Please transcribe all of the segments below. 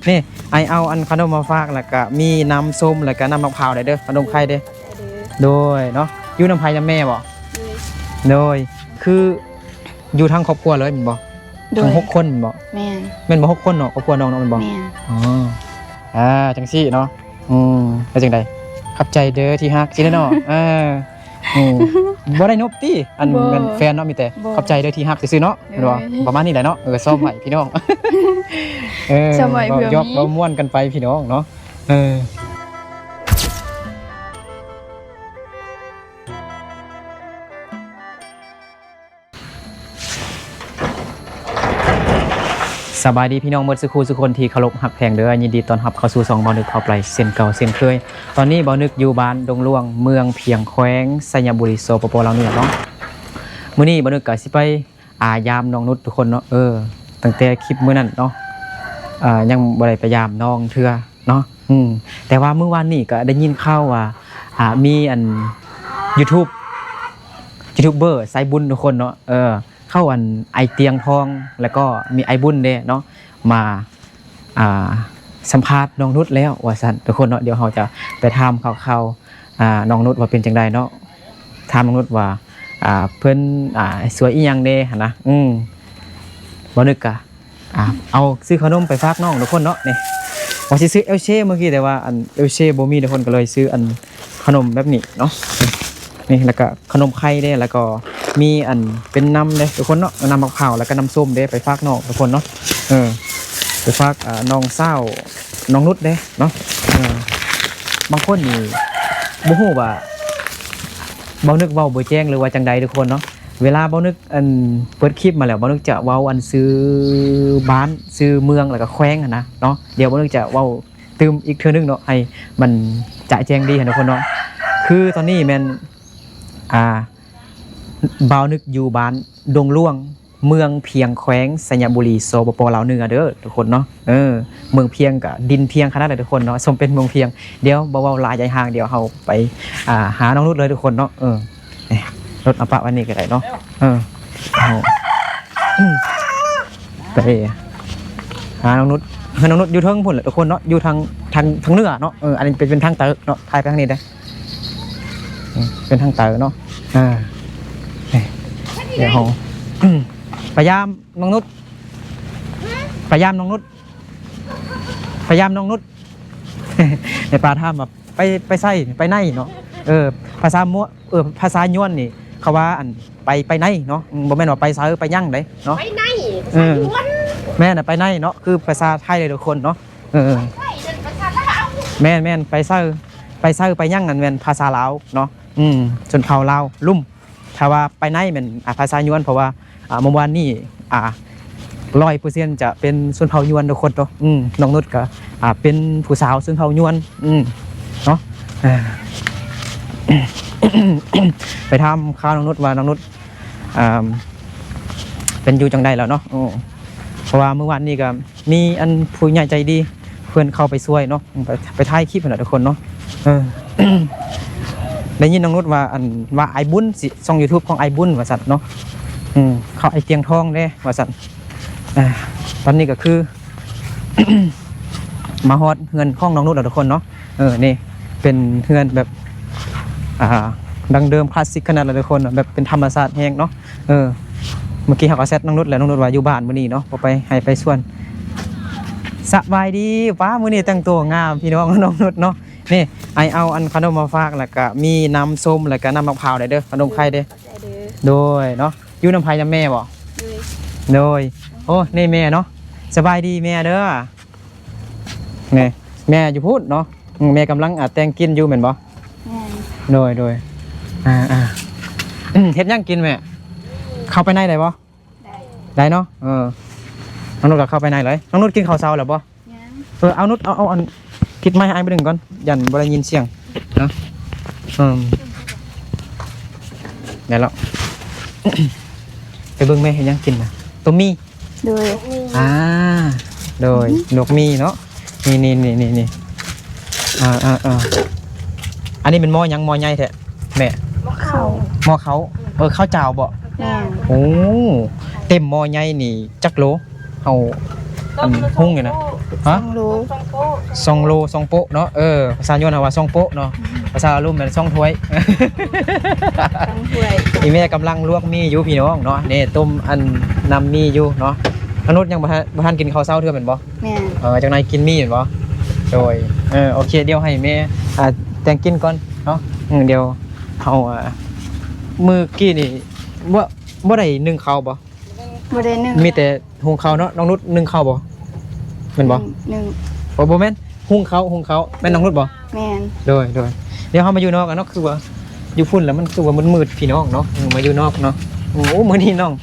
ນີ້ ອ້າຍເອົາອັນຂະໜົມມາຝາກ ແລ້ວກະມີນ້ຳສົ້ມ ແລ້ວກະນ້ຳໝາກພ້າວໄດ້ເດີ ຂະໜົມໄຂ່ເດີ. ໂດຍເນາະ. ຢູ່ນຳໃຜ ນຳແມ່ບໍ່? ໂດຍ. ຄືຢູ່ທັງຄອບຄົວເລີຍແມ່ນບໍ່? ໂດຍ. ທັງຫົກຄົນແມ່ນບໍ່? ແມ່ນ. ແມ່ນບໍ່? ຫົກຄົນເນາະ ຄອບຄົວນ້ອງເນາະ ແມ່ນບໍ່? ແມ່ນ. ອໍ ອ່າ ຈັ່ງຊີ້ເນາະ. ອືມ ເປັນຈັ່ງໃດ? ຂອບໃຈເດີທີ່ຮັກ ຊີ້ແຫຼະເນາະ. ເອີ ອືມ ບໍ່ໄດ້ນົບຕິ ອັນ ບໍ່ ແມ່ນແຟນເນາະ ມີແຕ່ ບໍ່ ຂອບໃຈເດີທີ່ຮັກຊື່ໆເນາະ. ໂດຍ. ແມ່ນບໍ່? ປະມານນີ້ແຫຼະເນາະ. ເອີ ຊອມໃຫ້ພີ່ນ້ອງ ເອີ ຊອມໃຫ້ເພື່ອ ເວົ້າຢອກ ມີ ເວົ້າມ່ວນກັນໄປພີ່ນ້ອງເນາະ. ເອີ ສະບາຍດີພີ່ນ້ອງເບິດສູ່ຄູ່ສູ່ຄົນທີ່ເຄົາລົບຮັກແພງເດີ. ຍິນດີຕ້ອນຮັບເຂົ້າສູ່ຊ່ອງບ່າວນຶກພາໄປເຊັ່ນເກົ່າເຊັ່ນເຄີຍ. ຕອນນີ້ບ່າວນຶກຢູ່ບ້ານດົງຫຼວງ ເມືອງພຽງ ແຂວງໄຊຍະບູລີ ສປປ ລາວເໜືອເນາະ. ມື້ນີ້ບ່າວນຶກກະຊິໄປ ອ່າ ຢາມນ້ອງນຸດທຸກຄົນເນາະ. ເອີ ຕັ້ງແຕ່ຄລິບມື້ນັ້ນເນາະ ອ່າ ຍັງບໍ່ໄດ້ໄປຢາມນ້ອງເທື່ອເນາະ. ອືມ ແຕ່ວ່າມື້ວານນີ້ກໍໄດ້ຍິນຂ່າວວ່າ ອ່າ ມີອັນ YouTube YouTuber ສາຍບຸນທຸກຄົນເນາະ ເອີ ເຂົາອັນ ອ້າຍຕຽງທອງ ແລ້ວກໍມີອ້າຍບຸນເດ້ເນາະ ມາ ອ່າ ສຳພາດນ້ອງນຸດແລ້ວວ່າຊັ້ນທຸກຄົນເນາະ. ດຽວເຮົາຈະໄປຖາມຂ່າວໆ ອ່າ ນ້ອງນຸດວ່າເປັນຈັ່ງໃດເນາະ. ຖາມນ້ອງນຸດວ່າ ອ່າ ເພິ່ນ ອ່າ ຊ່ວຍອີ່ຫຍັງແດ່ຫັ້ນນະ. ອືມ ບ່າວນຶກກະ ອ່າ ເອົາຊື້ຂະໜົມໄປຝາກນ້ອງທຸກຄົນເນາະ. ນີ້ ວ່າຊິຊື້ເອວເຊມື້ກີ້ ແຕ່ວ່າອັນເອວເຊບໍ່ມີທຸກຄົນ ກໍເລີຍຊື້ອັນຂະໜົມແບບນີ້ເນາະ. ນີ້ ແລ້ວກໍຂະໜົມໄຂ່ເດ້ ແລ້ວກໍມີອັນເປັນນ້ຳເດ້ທຸກຄົນເນາະ ນ້ຳໝາກພ້າວ ແລ້ວກໍນ້ຳສົ້ມເດ້ ໄປຝາກນ້ອງທຸກຄົນເນາະ. ເອີ ໄປຝາກ ອ່າ ນ້ອງສາວນ້ອງນຸດເດ້ເນາະ. ເອີ ບາງຄົນນີ້ບໍ່ຮູ້ວ່າບ່າວນຶກເວົ້າບໍ່ແຈ້ງ ຫຼືວ່າຈັ່ງໃດທຸກຄົນເນາະ. ເວລາບ່າວນຶກ ອັນ ເປີດຄລິບມາແລ້ວ ບ່າວນຶກຈະເວົ້າອັນຊື່ບ້ານ ຊື່ເມືອງ ແລ້ວກໍແຂວງຫັ້ນນະເນາະ. ດຽວບ່າວນຶກຈະເວົ້າຕື່ມອີກເທື່ອໜຶ່ງເນາະ ໃຫ້ມັນຈະແຈ້ງດີຫັ້ນນະທຸກຄົນເນາະ. ຄືຕອນນີ້ແມ່ນ ອ່າ ບ່າວນຶກຢູ່ບ້ານດົງຫຼວງ ເມືອງພຽງ ແຂວງໄຊຍະບູລີ ສປປ ລາວເໜືອເດີທຸກຄົນເນາະ. ເອີ ເມືອງພຽງກະດິນພຽງຂະໜາດໃດທຸກຄົນເນາະ ສົມເປັນເມືອງພຽງ. ດຽວບໍ່ເວົ້າຫຼາຍຍາຍຫ່າງ ດຽວເຮົາໄປ ອ່າ ຫານ້ອງນຸດເລີຍທຸກຄົນເນາະ. ເອີ ລົດເອົາປະໄວ້ນີ້ກໍໄດ້ເນາະ. ເອີ ເອົາ ໄປຫານ້ອງນຸດ ເຮືອນນ້ອງນຸດຢູ່ເທິງພຸ້ນແຫຼະທຸກຄົນເນາະ ຢູ່ທາງ ທາງ ທາງເໜືອເນາະ. ເອີ ອັນນີ້ເປັນ ເປັນທາງໃຕ້ເນາະ ຖ່າຍໄປທາງນີ້ເດ້ ເປັນທາງໃຕ້ເນາະ. ອ່າ ດຽວເຮົາໄປຢາມນ້ອງນຸດ ໄປຢາມນ້ອງນຸດ ໄປຢາມນ້ອງນຸດ. ໃນປ່າຖາມວ່າ ໄປ ໄປໃສ ໄປໃນເນາະ. ເອີ ພາສາມົ້ວ ເອີ ພາສາຍວນນີ້ເຂົາວ່າ ອັນ ໄປ ໄປໃນເນາະ. ອືມ ບໍ່ແມ່ນວ່າໄປໃສ ໄປຫຍັງໃດເນາະ ໄປໃນ. ເອີ ພາສາຍວນ ແມ່ນນະ ໄປໃນເນາະ ຄືພາສາໄທເລີຍທຸກຄົນເນາະ. ເອີ ໄປໃນນັ້ນພາສາລາວ ແມ່ນໆ ໄປໃສ ໄປໃສ ໄປຫຍັງນັ້ນແມ່ນພາສາລາວເນາະ. ອືມ ຊົນເຜົ່າລາວລຸ່ມ. ຖ້າວ່າໄປໃນແມ່ນ ອ່າ ພາສາຍວນ ເພາະວ່າ ອ່າ ເມື່ອວານນີ້ ອ່າ ຮ້ອຍເປີເຊັນຈະເປັນຊົນເຜົ່າຍວນທຸກຄົນເນາະ. ອືມ ນ້ອງນຸດກໍ ອ່າ ເປັນຜູ້ສາວຊົນເຜົ່າຍວນ ອືມ ເນາະ. ເອີ ໄປຖາມຂ່າວນ້ອງນຸດວ່າ ນ້ອງນຸດ ອ່າ ເປັນຢູ່ຈັ່ງໃດແລ້ວເນາະ. ໂອ້ ເພາະວ່າມື້ວານນີ້ກໍ ມີອັນຜູ້ໃຫຍ່ໃຈດີເພິ່ນເຂົ້າໄປຊ່ວຍເນາະ ໄປ ໄປຖ່າຍຄລິບຫັ້ນນະທຸກຄົນເນາະ. ເອີ ໄດ້ຍິນນ້ອງນຸດວ່າ ອັນ ວ່າອ້າຍບຸນ ຊິ ຊ່ອງຢູທູບຂອງອ້າຍບຸນວ່າຊັ້ນເນາະ. ອືມ ເຂົາອ້າຍຕຽງທອງເດ້ວ່າຊັ້ນ. ອ່າ ຕອນນີ້ກໍຄື ມາຮອດເຮືອນຂອງນ້ອງນຸດແລ້ວທຸກຄົນເນາະ. ເອີ ນີ້ເປັນເຮືອນແບບ ອ່າ ດັ້ງເດີມຄລາສສິກຂະໜາດແລ້ວທຸກຄົນ ແບບເປັນທຳມະຊາດແຮງເນາະ. ເອີ ເມື່ອກີ້ເຮົາກໍແຊັດນ້ອງນຸດແລ້ວ ນ້ອງນຸດວ່າຢູ່ບ້ານມື້ນີ້ເນາະ ບໍ່ໄປໄຮ່ໄປສວນ. ສະບາຍດີ ປ້າ ມື້ນີ້ແຕ່ງຕົວງາມພີ່ນ້ອງ ນ້ອງນຸດເນາະ. ນີ້ ອ້າຍເອົາອັນຂະໜົມມາຝາກ ແລ້ວກະມີນ້ຳສົ້ມ ແລ້ວກະນ້ຳໝາກພ້າວໄດ້ເດີ ຂະໜົມໄຂ່ເດ້. ໂດຍເນາະ. ຢູ່ນຳໃຜ ນຳແມ່ບໍ່? ໂດຍ ໂອ້ ນີ້ແມ່ເນາະ. ສະບາຍດີແມ່ເດີ. ນີ້ແມ່ຢູ່ພຸ້ນເນາະ. ອືມ ແມ່ກຳລັງ ອ່າ ແຕ່ງກິນຢູ່ແມ່ນບໍ່? ແມ່ນ. ໂດຍ ໂດຍ ອ່າ ອ່າ ເຮັດຫຍັງກິນແມ່? ເຂົ້າໄປໃນໄດ້ບໍ່? ໄດ້ ໄດ້ເນາະ. ເອີ ນ້ອງນຸດກໍເຂົ້າໄປໃນເລີຍ. ນ້ອງນຸດກິນເຂົ້າເຊົ້າແລ້ວບໍ່? ຍັງ. ເອີ ເອົານຸດ ເອົາ ເອົາອັນ ຕິດໄມໃຫ້ອ້າຍບໍ່ໜຶ່ງກ່ອນ ຢ້ານບໍ່ໄດ້ຍິນສຽງເນາະ. ເອີ ໄດ້ແລ້ວ. ໄປເບິ່ງແມ່ເຮັດຫຍັງກິນນະ ຕົ້ມໝີ່. ໂດຍ ອ່າ ໂດຍ ອືຮຶ ນົກໝີ່ເນາະ. ນີ້ໆໆໆ ອ່າໆໆ ອັນນີ້ແມ່ນໝໍ້ຫຍັງ ໝໍ້ໃຫຍ່ແທ້ແມ່? ໝໍ້ເຂົ້າ ໝໍ້ເຂົ້າ. ເອີ ເຂົ້າຈ້າວບໍ່? ແມ່ນ. ໂອ້ ເຕັມໝໍ້ໃຫຍ່ນີ້ຈັກໂລ? ເຮົາ ອັນຮຸ່ງນີ້ນະ. ຮະ? ສອງໂລ. ສອງໂລ ສອງໂປະເນາະ. ເອີ ພາສາຍວນເຮົາວ່າສອງໂປະເນາະ. ພາສາລາວແມ່ນສອງຖ້ວຍ. ສອງຖ້ວຍ. ອີ່ແມ່ກຳລັງລວກໝີ່ຢູ່ພີ່ນ້ອງເນາະ. ນີ້ຕົ້ມອັນນ້ຳໝີ່ຢູ່ເນາະ. ອະນຸດຍັງບໍ່ທັນ ບໍ່ທັນກິນເຂົ້າເຊົ້າເທື່ອແມ່ນບໍ່? ແມ່ນ. ເອີ ຈັກໜ່ອຍກິນໝີ່ແມ່ນບໍ່? ໂດຍ. ເອີ ໂອເຄ ດຽວໃຫ້ແມ່ ອ່າ ແຕ່ງກິນກ່ອນເນາະ. ອືມ ດຽວເຮົາ ອ່າ ມື້ກີ້ນີ້ບໍ່ ບໍ່ໄດ້ໜຶ້ງເຂົ້າບໍ່? ບໍ່ໄດ້ໜຶ້ງ. ມີແຕ່ ຫຸງເຂົ້າເນາະ. ນ້ອງນຸດໜຶ້ງເຂົ້າບໍ່? ແມ່ນບໍ່? ໜຶ້ງ ໜຶ້ງ. ໂອ້ ບໍ່ແມ່ນ ຫຸງເຂົ້າ ຫຸງເຂົ້າ. ແມ່ນນ້ອງນຸດບໍ່? ແມ່ນ. ໂດຍ ໂດຍ. ດຽວເຮົາມາຢູ່ນອກກັນເນາະ. ຄືວ່າຢູ່ພຸ້ນແລ້ວມັນຄືວ່າມືດໆ ພີ່ນ້ອງເນາະ. ເອີ ມາຢູ່ນອກເນາະ. ໂອ້ ມື້ນີ້ນ້ອງ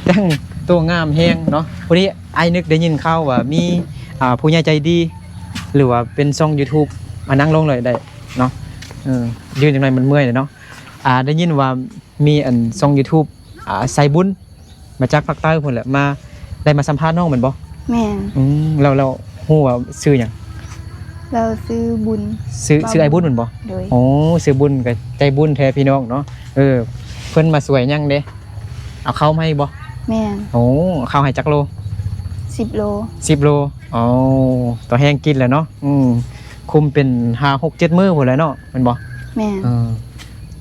ແຕ່ງຕົວງາມແຮງເນາະ. ພໍດີອ້າຍນຶກໄດ້ຍິນຂ່າວວ່າມີ ອ່າ ຜູ້ໃຫຍ່ໃຈດີ ຫຼືວ່າເປັນຊ່ອງຢູທູບ ມານັ່ງລົງເລີຍໄດ້ເນາະ. ເອີ ຢືນຈັກໜ່ອຍມັນເມື່ອຍເດ້ເນາະ. ອ່າ ໄດ້ຍິນວ່າ ມີອັນຊ່ອງຢູທູບ ອ່າ ໄຊບຸນ ມາຈາກພາກໃຕ້ພຸ້ນແຫຼະ ມາ ໄດ້ມາສຳພາດນ້ອງແມ່ນບໍ່? ແມ່ນ. ອືມ ແລ້ວ ແລ້ວຮູ້ວ່າຊື່ຫຍັງ? ລາວຊື່ບຸນ. ຊື່ ຊື່ອ້າຍບຸນແມ່ນບໍ່? ໂດຍ. ໂອ້ ຊື່ບຸນກໍໃຈບຸນແທ້ພີ່ນ້ອງເນາະ. ເອີ ເພິ່ນມາຊ່ວຍຫຍັງເດ້? ເອົາເຂົ້າມາໃຫ້ບໍ່? ແມ່ນ. ໂອ້ ເອົາເຂົ້າໃຫ້ຈັກໂລ? ສິບໂລ. ສິບໂລ. ໂອ້ ຕໍ່ແຮງກິນແຫຼະເນາະ. ອືມ ຄຸມເປັນຫ້າ ຫົກ ເຈັດມື້ພຸ້ນແຫຼະເນາະ ແມ່ນບໍ່? ແມ່ນ. ເອີ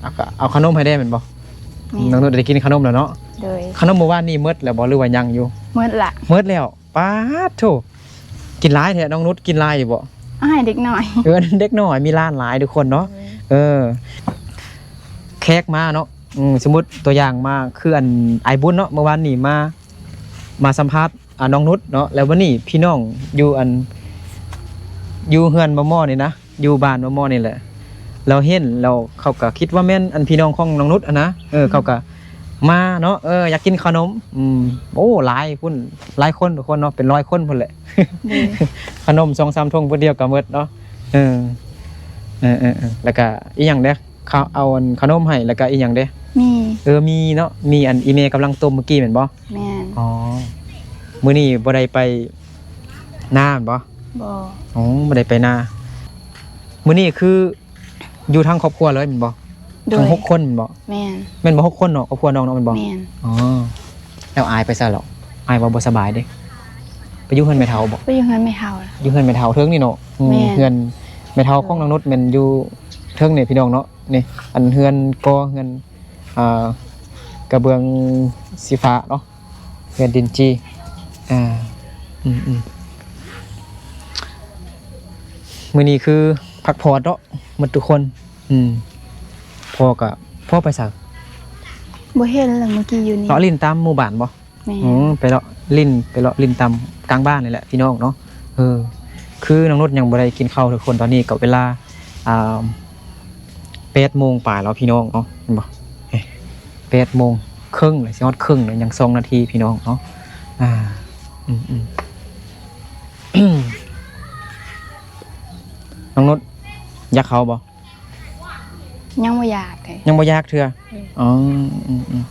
ເອົາ ເອົາຂະໜົມໃຫ້ແດ່ແມ່ນບໍ່? ແມ່ນ. ນ້ອງນຸດໄດ້ກິນຂະໜົມແລ້ວເນາະ. ໂດຍ. ຂະໜົມມື້ວານນີ້ໝົດແລ້ວບໍ່ ຫຼືວ່າຍັງຢູ່? ໝົດລະ. ໝົດແລ້ວ. ປາດໂທ້ ກິນຫຼາຍແທ້. ນ້ອງນຸດກິນຫຼາຍຢູ່ບໍ່? ເອົາໃຫ້ເດັກນ້ອຍ. ເອີ ເດັກນ້ອຍມີຫຼານຫຼາຍທຸກຄົນເນາະ. ໂດຍ. ເອີ ແຂກມາເນາະ. ອືມ ສົມມຸດຕົວຢ່າງມາ ຄືອັນອ້າຍບຸນເນາະ ມື້ວານນີ້ມາ ມາສຳພາດ ອ່າ ນ້ອງນຸດເນາະ. ແລ້ວວັນນີ້ພີ່ນ້ອງຢູ່ອັນ ຢູ່ເຮືອນໝໍ່ໆນີ້ນະ ຢູ່ບ້ານໝໍ່ໆນີ້ແຫຼະ ລາວເຫັນແລ້ວເຂົາກໍຄິດວ່າແມ່ນອັນພີ່ນ້ອງຂອງນ້ອງນຸດຫັ້ນນະ. ເອີ ເຂົາກໍມາເນາະ. ເອີ ຢາກກິນຂະໜົມ. ອືມ ໂອ້ ຫຼາຍພຸ້ນ ຫຼາຍຄົນທຸກຄົນເນາະ ເປັນຮ້ອຍຄົນພຸ້ນແຫຼະ. ໂດຍ. ຂະໜົມສອງສາມຖົງຜູ້ດຽວກໍໝົດເນາະ. ເອີ ເອີໆໆ ແລ້ວກໍອີ່ຫຍັງເດ້? ເຂົາເອົາອັນຂະໜົມໃຫ້ ແລ້ວກະອີ່ຫຍັງເດ້? ມີ. ເອີ ມີເນາະ ມີອັນອີ່ແມ່ກຳລັງຕົ້ມມື້ກີ້ແມ່ນບໍ່? ແມ່ນ. ອໍ ມື້ນີ້ບໍ່ໄດ້ໄປນາແມ່ນບໍ່? ບໍ່. ອໍ ບໍ່ໄດ້ໄປນາ. ມື້ນີ້ຄືຢູ່ທັງຄອບຄົວເລີຍແມ່ນບໍ່? ໂດຍ. ທັງຫົກຄົນແມ່ນບໍ່? ແມ່ນ. ແມ່ນບໍ່ ຫົກຄົນເນາະ ຄອບຄົວນ້ອງເນາະ ແມ່ນບໍ່? ແມ່ນ. ອໍ ແລ້ວອ້າຍໄປໃສແລ້ວ? ອ້າຍວ່າບໍ່ສະບາຍເດ້ ໄປຢູ່ເຮືອນແມ່ເຖົ້າບໍ່? ໄປຢູ່ເຮືອນແມ່ເຖົ້າ. ຢູ່ເຮືອນແມ່ເຖົ້າເທິງນີ້ເນາະ. ອືມ ແມ່ນ. ເຮືອນແມ່ເຖົ້າຂອງນ້ອງນຸດແມ່ນຢູ່ເທິງນີ້ພີ່ນ້ອງເນາະ. ນີ້ ອັນເຮືອນກໍເຮືອນ ອ່າ ກະເບື້ອງສີຟ້າເນາະ ເຮືອນດິນຈີ່. ອ່າ ອືມໆ ມື້ນີ້ຄືພັກຜ່ອນເນາະໝົດທຸກຄົນ. ອືມ ພໍ່ກະ ພໍ່ໄປໃສ? ບໍ່ເຫັນລະ ເມື່ອກີ້ຢູ່ນີ້ ເລາະຫຼິ້ນຕາມໝູ່ບ້ານບໍ່? ແມ່ນ. ອືມ ໄປເລາະຫຼິ້ນ ໄປເລາະຫຼິ້ນຕາມກາງບ້ານນີ້ແຫຼະພີ່ນ້ອງເນາະ. ເອີ ຄືນ້ອງນຸດຍັງບໍ່ໄດ້ກິນເຂົ້າທຸກຄົນ. ຕອນນີ້ກໍເວລາ ອ່າ ແປດໂມງປາຍແລ້ວພີ່ນ້ອງເນາະ ເຫັນບໍ່? ເອີ ແປດໂມງເຄິ່ງແລ້ວ ຊິຮອດເຄິ່ງແລ້ວ ຍັງສອງນາທີພີ່ນ້ອງເນາະ. ອ່າ ອືມໆ ນ້ອງນຸດຢາກເຂົ້າບໍ່? ຍັງບໍ່ຢາກເດ. ຍັງບໍ່ຢາກເທື່ອ? ອືມ. ອໍ ອືມ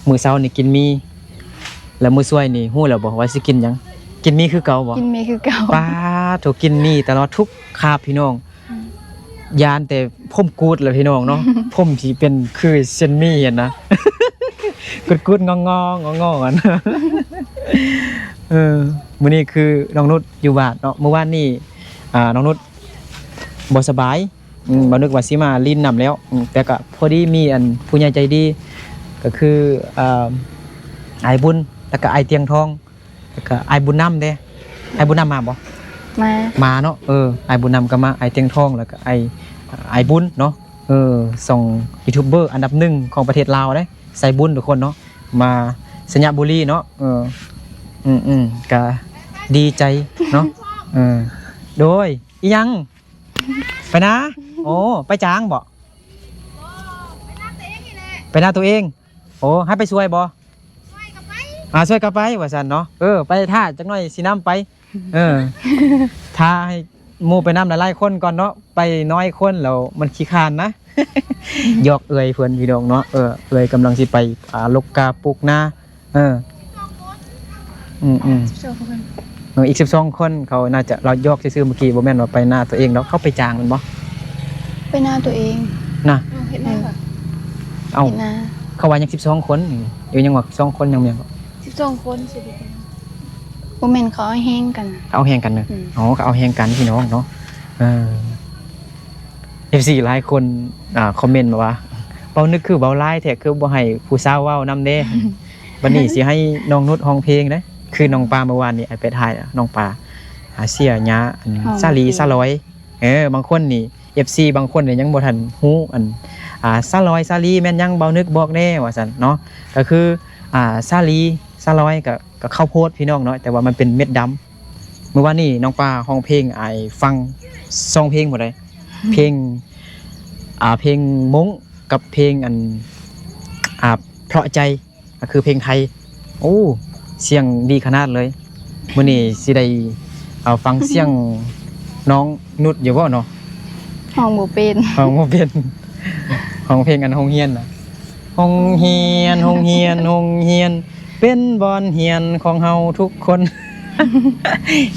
ໆ ມື້ເຊົ້ານີ້ກິນໝີ່ ແລ້ວມື້ສວຍນີ້ຮູ້ແລ້ວບໍ່ວ່າຊິກິນຫຍັງ? ກິນໝີ່ຄືເກົ່າບໍ່? ກິນໝີ່ຄືເກົ່າ. ປາດໂທ້ ກິນໝີ່ຕະຫຼອດທຸກຄາບພີ່ນ້ອງ. ອືມ. ຢ້ານແຕ່ຜົມກູດແຫຼະພີ່ນ້ອງເນາະ ຜົມຊິເປັນຄືເສັ້ນໝີ່ຫັ້ນນະ ກູດໆ ງໍໆ ງໍໆ ຫັ້ນ. ເອີ ມື້ນີ້ຄືນ້ອງນຸດຢູ່ບ້ານເນາະ ມື້ວານນີ້ ອ່າ ນ້ອງນຸດບໍ່ສະບາຍ. ອືມ ບໍ່ນຶກວ່າຊິມາຫຼິ້ນນຳແລ້ວ. ອືມ ແຕ່ກະພໍດີມີອັນຜູ້ໃຫຍ່ໃຈດີ ກໍຄື ອ່າ ອ້າຍບຸນ ແລ້ວກະອ້າຍຕຽງທອງ ແລ້ວກະອ້າຍບຸນນຳເດ້. ອ້າຍບຸນນຳມາບໍ່? ມາ ມາເນາະ. ເອີ ອ້າຍບຸນນຳກໍມາ ອ້າຍຕຽງທອງ ແລ້ວກະອ້າຍ ອ້າຍບຸນເນາະ. ເອີ ສອງຢູທູບເບີອັນດັບໜຶ່ງຂອງປະເທດລາວເດ້ ໃສ່ບຸນທຸກຄົນເນາະ ມາໄຊຍະບູລີເນາະ. ເອີ ອືມໆ ກະດີໃຈເນາະ. ເອີ ໂດຍ ອີ່ຫຍັງ? ໄປນາ? ໂອ້ ໄປຈ້າງບໍ່? ໄປນາຕົວເອງ. ໂອ້ ໃຫ້ໄປຊ່ວຍບໍ່? ອ່າ ຊ່ວຍກໍໄປວ່າຊັ້ນເນາະ. ເອີ ໄປຖ້າຈັກໜ້ອຍຊິນຳໄປ. ເອີ ຖ້າໃຫ້ໝູ່ໄປນຳຫຼາຍໆຄົນກ່ອນເນາະ ໄປນ້ອຍຄົນແລ້ວມັນຂີ້ຄ້ານນະ. ຢອກເອື້ອຍເພິ່ນພີ່ນ້ອງເນາະ. ເອີ ເອື້ອຍກຳລັງຊິໄປ ອ່າ ລົກກາປູກນາ. ເອີ ອືມໆ ສິບສອງຄົນ ເອີ ອີກສິບສອງຄົນ ເຂົາໜ້າຈະ ລາວຢອກຊື່ໆ ເມື່ອກີ້ ບໍ່ແມ່ນວ່າໄປນາຕົວເອງດອກ. ເຂົາໄປຈ້າງແມ່ນບໍ່? ໄປນາຕົວເອງນະ. ເຮັດນາ. ເອີ ເອົາ ເຮັດນາ. ເຂົາວ່າຍັງສິບສອງຄົນ ຢູ່ ຍັງວ່າສອງຄົນ ຍັງແມ່ນບໍ່? ສິບສອງຄົນ ສິບສອງຄົນ. ບໍ່ແມ່ນ ເຂົາເອົາແຮງກັນ. ເຂົາເອົາແຮງກັນເນາະ. ອືມ ອໍ ເຂົາເອົາແຮງກັນພີ່ນ້ອງເນາະ. ເອີ ເອັຟຊີຫຼາຍຄົນ ອ່າ ຄອມເມັນມາວ່າ ເວົ້ານຶກຄືເວົ້າຫຼາຍແທ້ ຄືບໍ່ໃຫ້ຜູ້ສາວເວົ້ານຳເດ້. ບັດນີ້ຊິໃຫ້ນ້ອງນຸດຮ້ອງເພງເດ້ ຄືນ້ອງປາ ເມື່ອວານນີ້ອ້າຍໄປຖ່າຍນ້ອງປາ ອາ ເຊຍຍາ ອັນ ຮ້ອງເພງ ສາລີ ສາລອຍ. ເອີ ບາງຄົນນີ້ ເອັຟຊີບາງຄົນນີ້ຍັງບໍ່ທັນຮູ້ ອັນ ອ່າ ສາລອຍ ສາລີ ແມ່ນຫຍັງ ເບົານຶກບອກແດ່ ວ່າຊັ້ນເນາະ. ກໍຄື ອ່າ ສາລີ ສາລອຍ ກໍ ກໍເຂົ້າໂພດພີ່ນ້ອງເນາະ ແຕ່ວ່າມັນເປັນເມັດດຳ. ມື້ວານນີ້ນ້ອງປາຮ້ອງເພງໃຫ້ຟັງ ສອງເພງພຸ້ນໃດ໋ ເພງ ອ່າ ເພງມົ້ງກັບເພງ ອັນ ອ່າ ເພາະໃຈ ກໍຄືເພງໄທ. ໂອ້ ສຽງດີຂະໜາດເລີຍ. ມື້ນີ້ຊິໄດ້ ເອົາ ຟັງສຽງນ້ອງນຸດຢູ່ບໍ່ເນາະ? ຮ້ອງບໍ່ເປັນ ຮ້ອງບໍ່ເປັນ. ຮ້ອງເພງອັນໂຮງຮຽນນະ ໂຮງຮຽນ ໂຮງຮຽນ ໂຮງຮຽນ ເປັນບ່ອນຮຽນຂອງເຮົາທຸກຄົນ.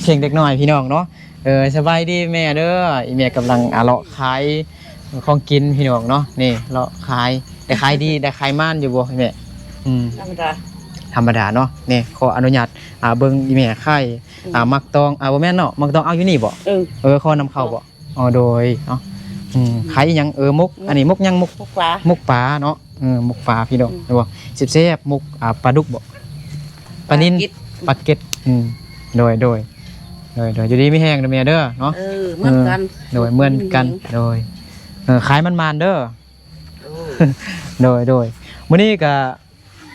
ເພງເດັກນ້ອຍພີ່ນ້ອງເນາະ. ເອີ ສະບາຍດີແມ່ເດີ. ອີ່ແມ່ກຳລັງ ອ່າ ເລາະຂາຍຂອງກິນພີ່ນ້ອງເນາະ. ນີ້ເລາະຂາຍ ໄດ້ຂາຍດີ ໄດ້ຂາຍໝານຢູ່ບໍ່ແມ່? ອືມ ທຳມະດາ ທຳມະດາເນາະ. ນີ້ຂໍອະນຸຍາດ ອ່າ ເບິ່ງອີ່ແມ່ຂາຍ ອືມ ອ່າ ໝາກຕອງ ອ່າ ບໍ່ແມ່ນເນາະ ໝາກຕອງເອົາຢູ່ນີ້ບໍ່? ເອີ ເອີ ຂໍນຳເຂົ້າບໍ່? ອໍ ໂດຍເນາະ. ອືມ ຂາຍອີ່ຫຍັງ? ເອີ ໝົກ ອັນນີ້ໝົກຫຍັງ? ໝົກ ໝົກປາ ໝົກປາເນາະ. ເອີ ໝົກປາພີ່ນ້ອງ ອືມ ແມ່ນບໍ່? ແຊບໆ ໝົກ ອ່າ ປາດຸກບໍ່? ປານິນ ປາເກັດ ປາເກັດ. ອືມ ໂດຍ ໂດຍ ໂດຍ ໂດຍ ຢູ່ດີມີແຮງເດີແມ່ເດີເນາະ. ເອີ ເໝືອນກັນ ເອີ ໂດຍ ເໝືອນກັນ ຢູ່ດີມີແຮງ ໂດຍ. ເອີ ຂາຍໝານໆເດີ. ໂດຍ ໂດຍ ມື້ນີ້ກະ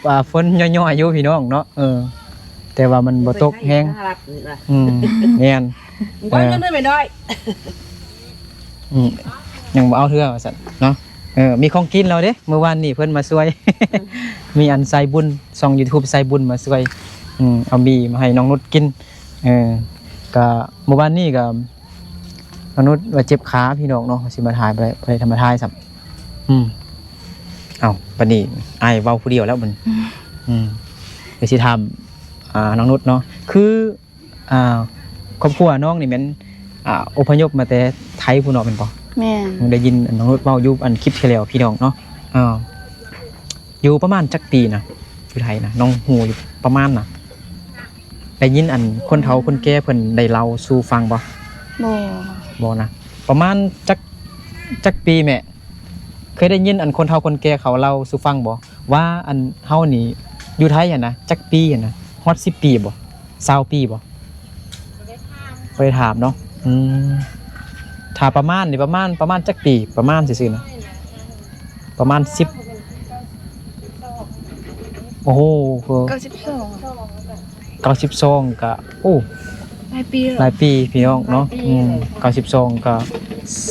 ອ່າ ຝົນຍ້ອຍໆຢູ່ພີ່ນ້ອງເນາະ. ເອີ ແຕ່ວ່າມັນບໍ່ຕົກແຮງ. ອືມ ແມ່ນ ບໍ່ ເອີ ຍັງໄດ້ແມ່ນ້ອຍ. ອືມ ຍັງບໍ່ເອົາເທື່ອວ່າຊັ້ນເນາະ. ເອີ ມີຂອງກິນແລ້ວເດ້ ມື້ວານນີ້ເພິ່ນມາຊ່ວຍ ມີອັນສາຍບຸນ ຊ່ອງຢູທູບສາຍບຸນມາຊ່ວຍ ອືມ ເອົາໝີ່ມາໃຫ້ນ້ອງນຸດກິນ. ເອີ ກະມື້ວານນີ້ກະ ນ້ອງນຸດວ່າເຈັບຂາພີ່ນ້ອງເນາະ ຊິມາຖ່າຍບໍ່ໄດ້ ບໍ່ໄດ້ທຳມາຖ່າຍຊ້ຳ. ອືມ ເອົ້າ ບັດນີ້ອ້າຍເວົ້າຜູ້ດຽວແລ້ວບັດນີ້. ອືມ ດຽວຊິຖາມ ອ່າ ນ້ອງນຸດເນາະ ຄື ອ່າ ຄອບຄົວນ້ອງນີ້ແມ່ນ ອ່າ ອົບພະຍົບມາແຕ່ໄທພຸ້ນເນາະ ແມ່ນບໍ່? ແມ່ນ. ໄດ້ຍິນນ້ອງນຸດເວົ້າຢູ່ອັນຄລິບທີ່ແລ້ວພີ່ນ້ອງເນາະ. ເອີ ຢູ່ປະມານຈັກປີນະ ຢູ່ໄທນະ ນ້ອງຮູ້ຢູ່ປະມານນະ? ໄດ້ຍິນອັນຄົນເຖົ້າຄົນແກ່ເພິ່ນໄດ້ເລົ່າສູ່ຟັງບໍ່? ບໍ່ ບໍ່ນະ. ປະມານຈັກ ຈັກປີແມ່? ເຄີຍໄດ້ຍິນອັນຄົນເຖົ້າຄົນແກ່ເຂົາເລົ່າສູ່ຟັງບໍ່ ວ່າອັນເຮົານີ້ຢູ່ໄທຫັ້ນນະ ຈັກປີຫັ້ນນະ ຮອດສິບປີບໍ່? ຊາວປີບໍ່? ບໍ່ໄດ້ຖາມເນາະ. ອືມ ຖ້າປະມານນີ້ ປະມານ ປະມານຈັກປີ? ປະມານຊື່ໆນະ ປະມານສິບ ໂອ້ໂຫ ເກົ້າສິບສອງ ເກົ້າສິບສອງກະ ໂອ້ ຫຼາຍປີແລ້ວ ຫຼາຍປີພີ່ນ້ອງເນາະ. ຫຼາຍປີ ອືມ ເກົ້າສິບສອງກະ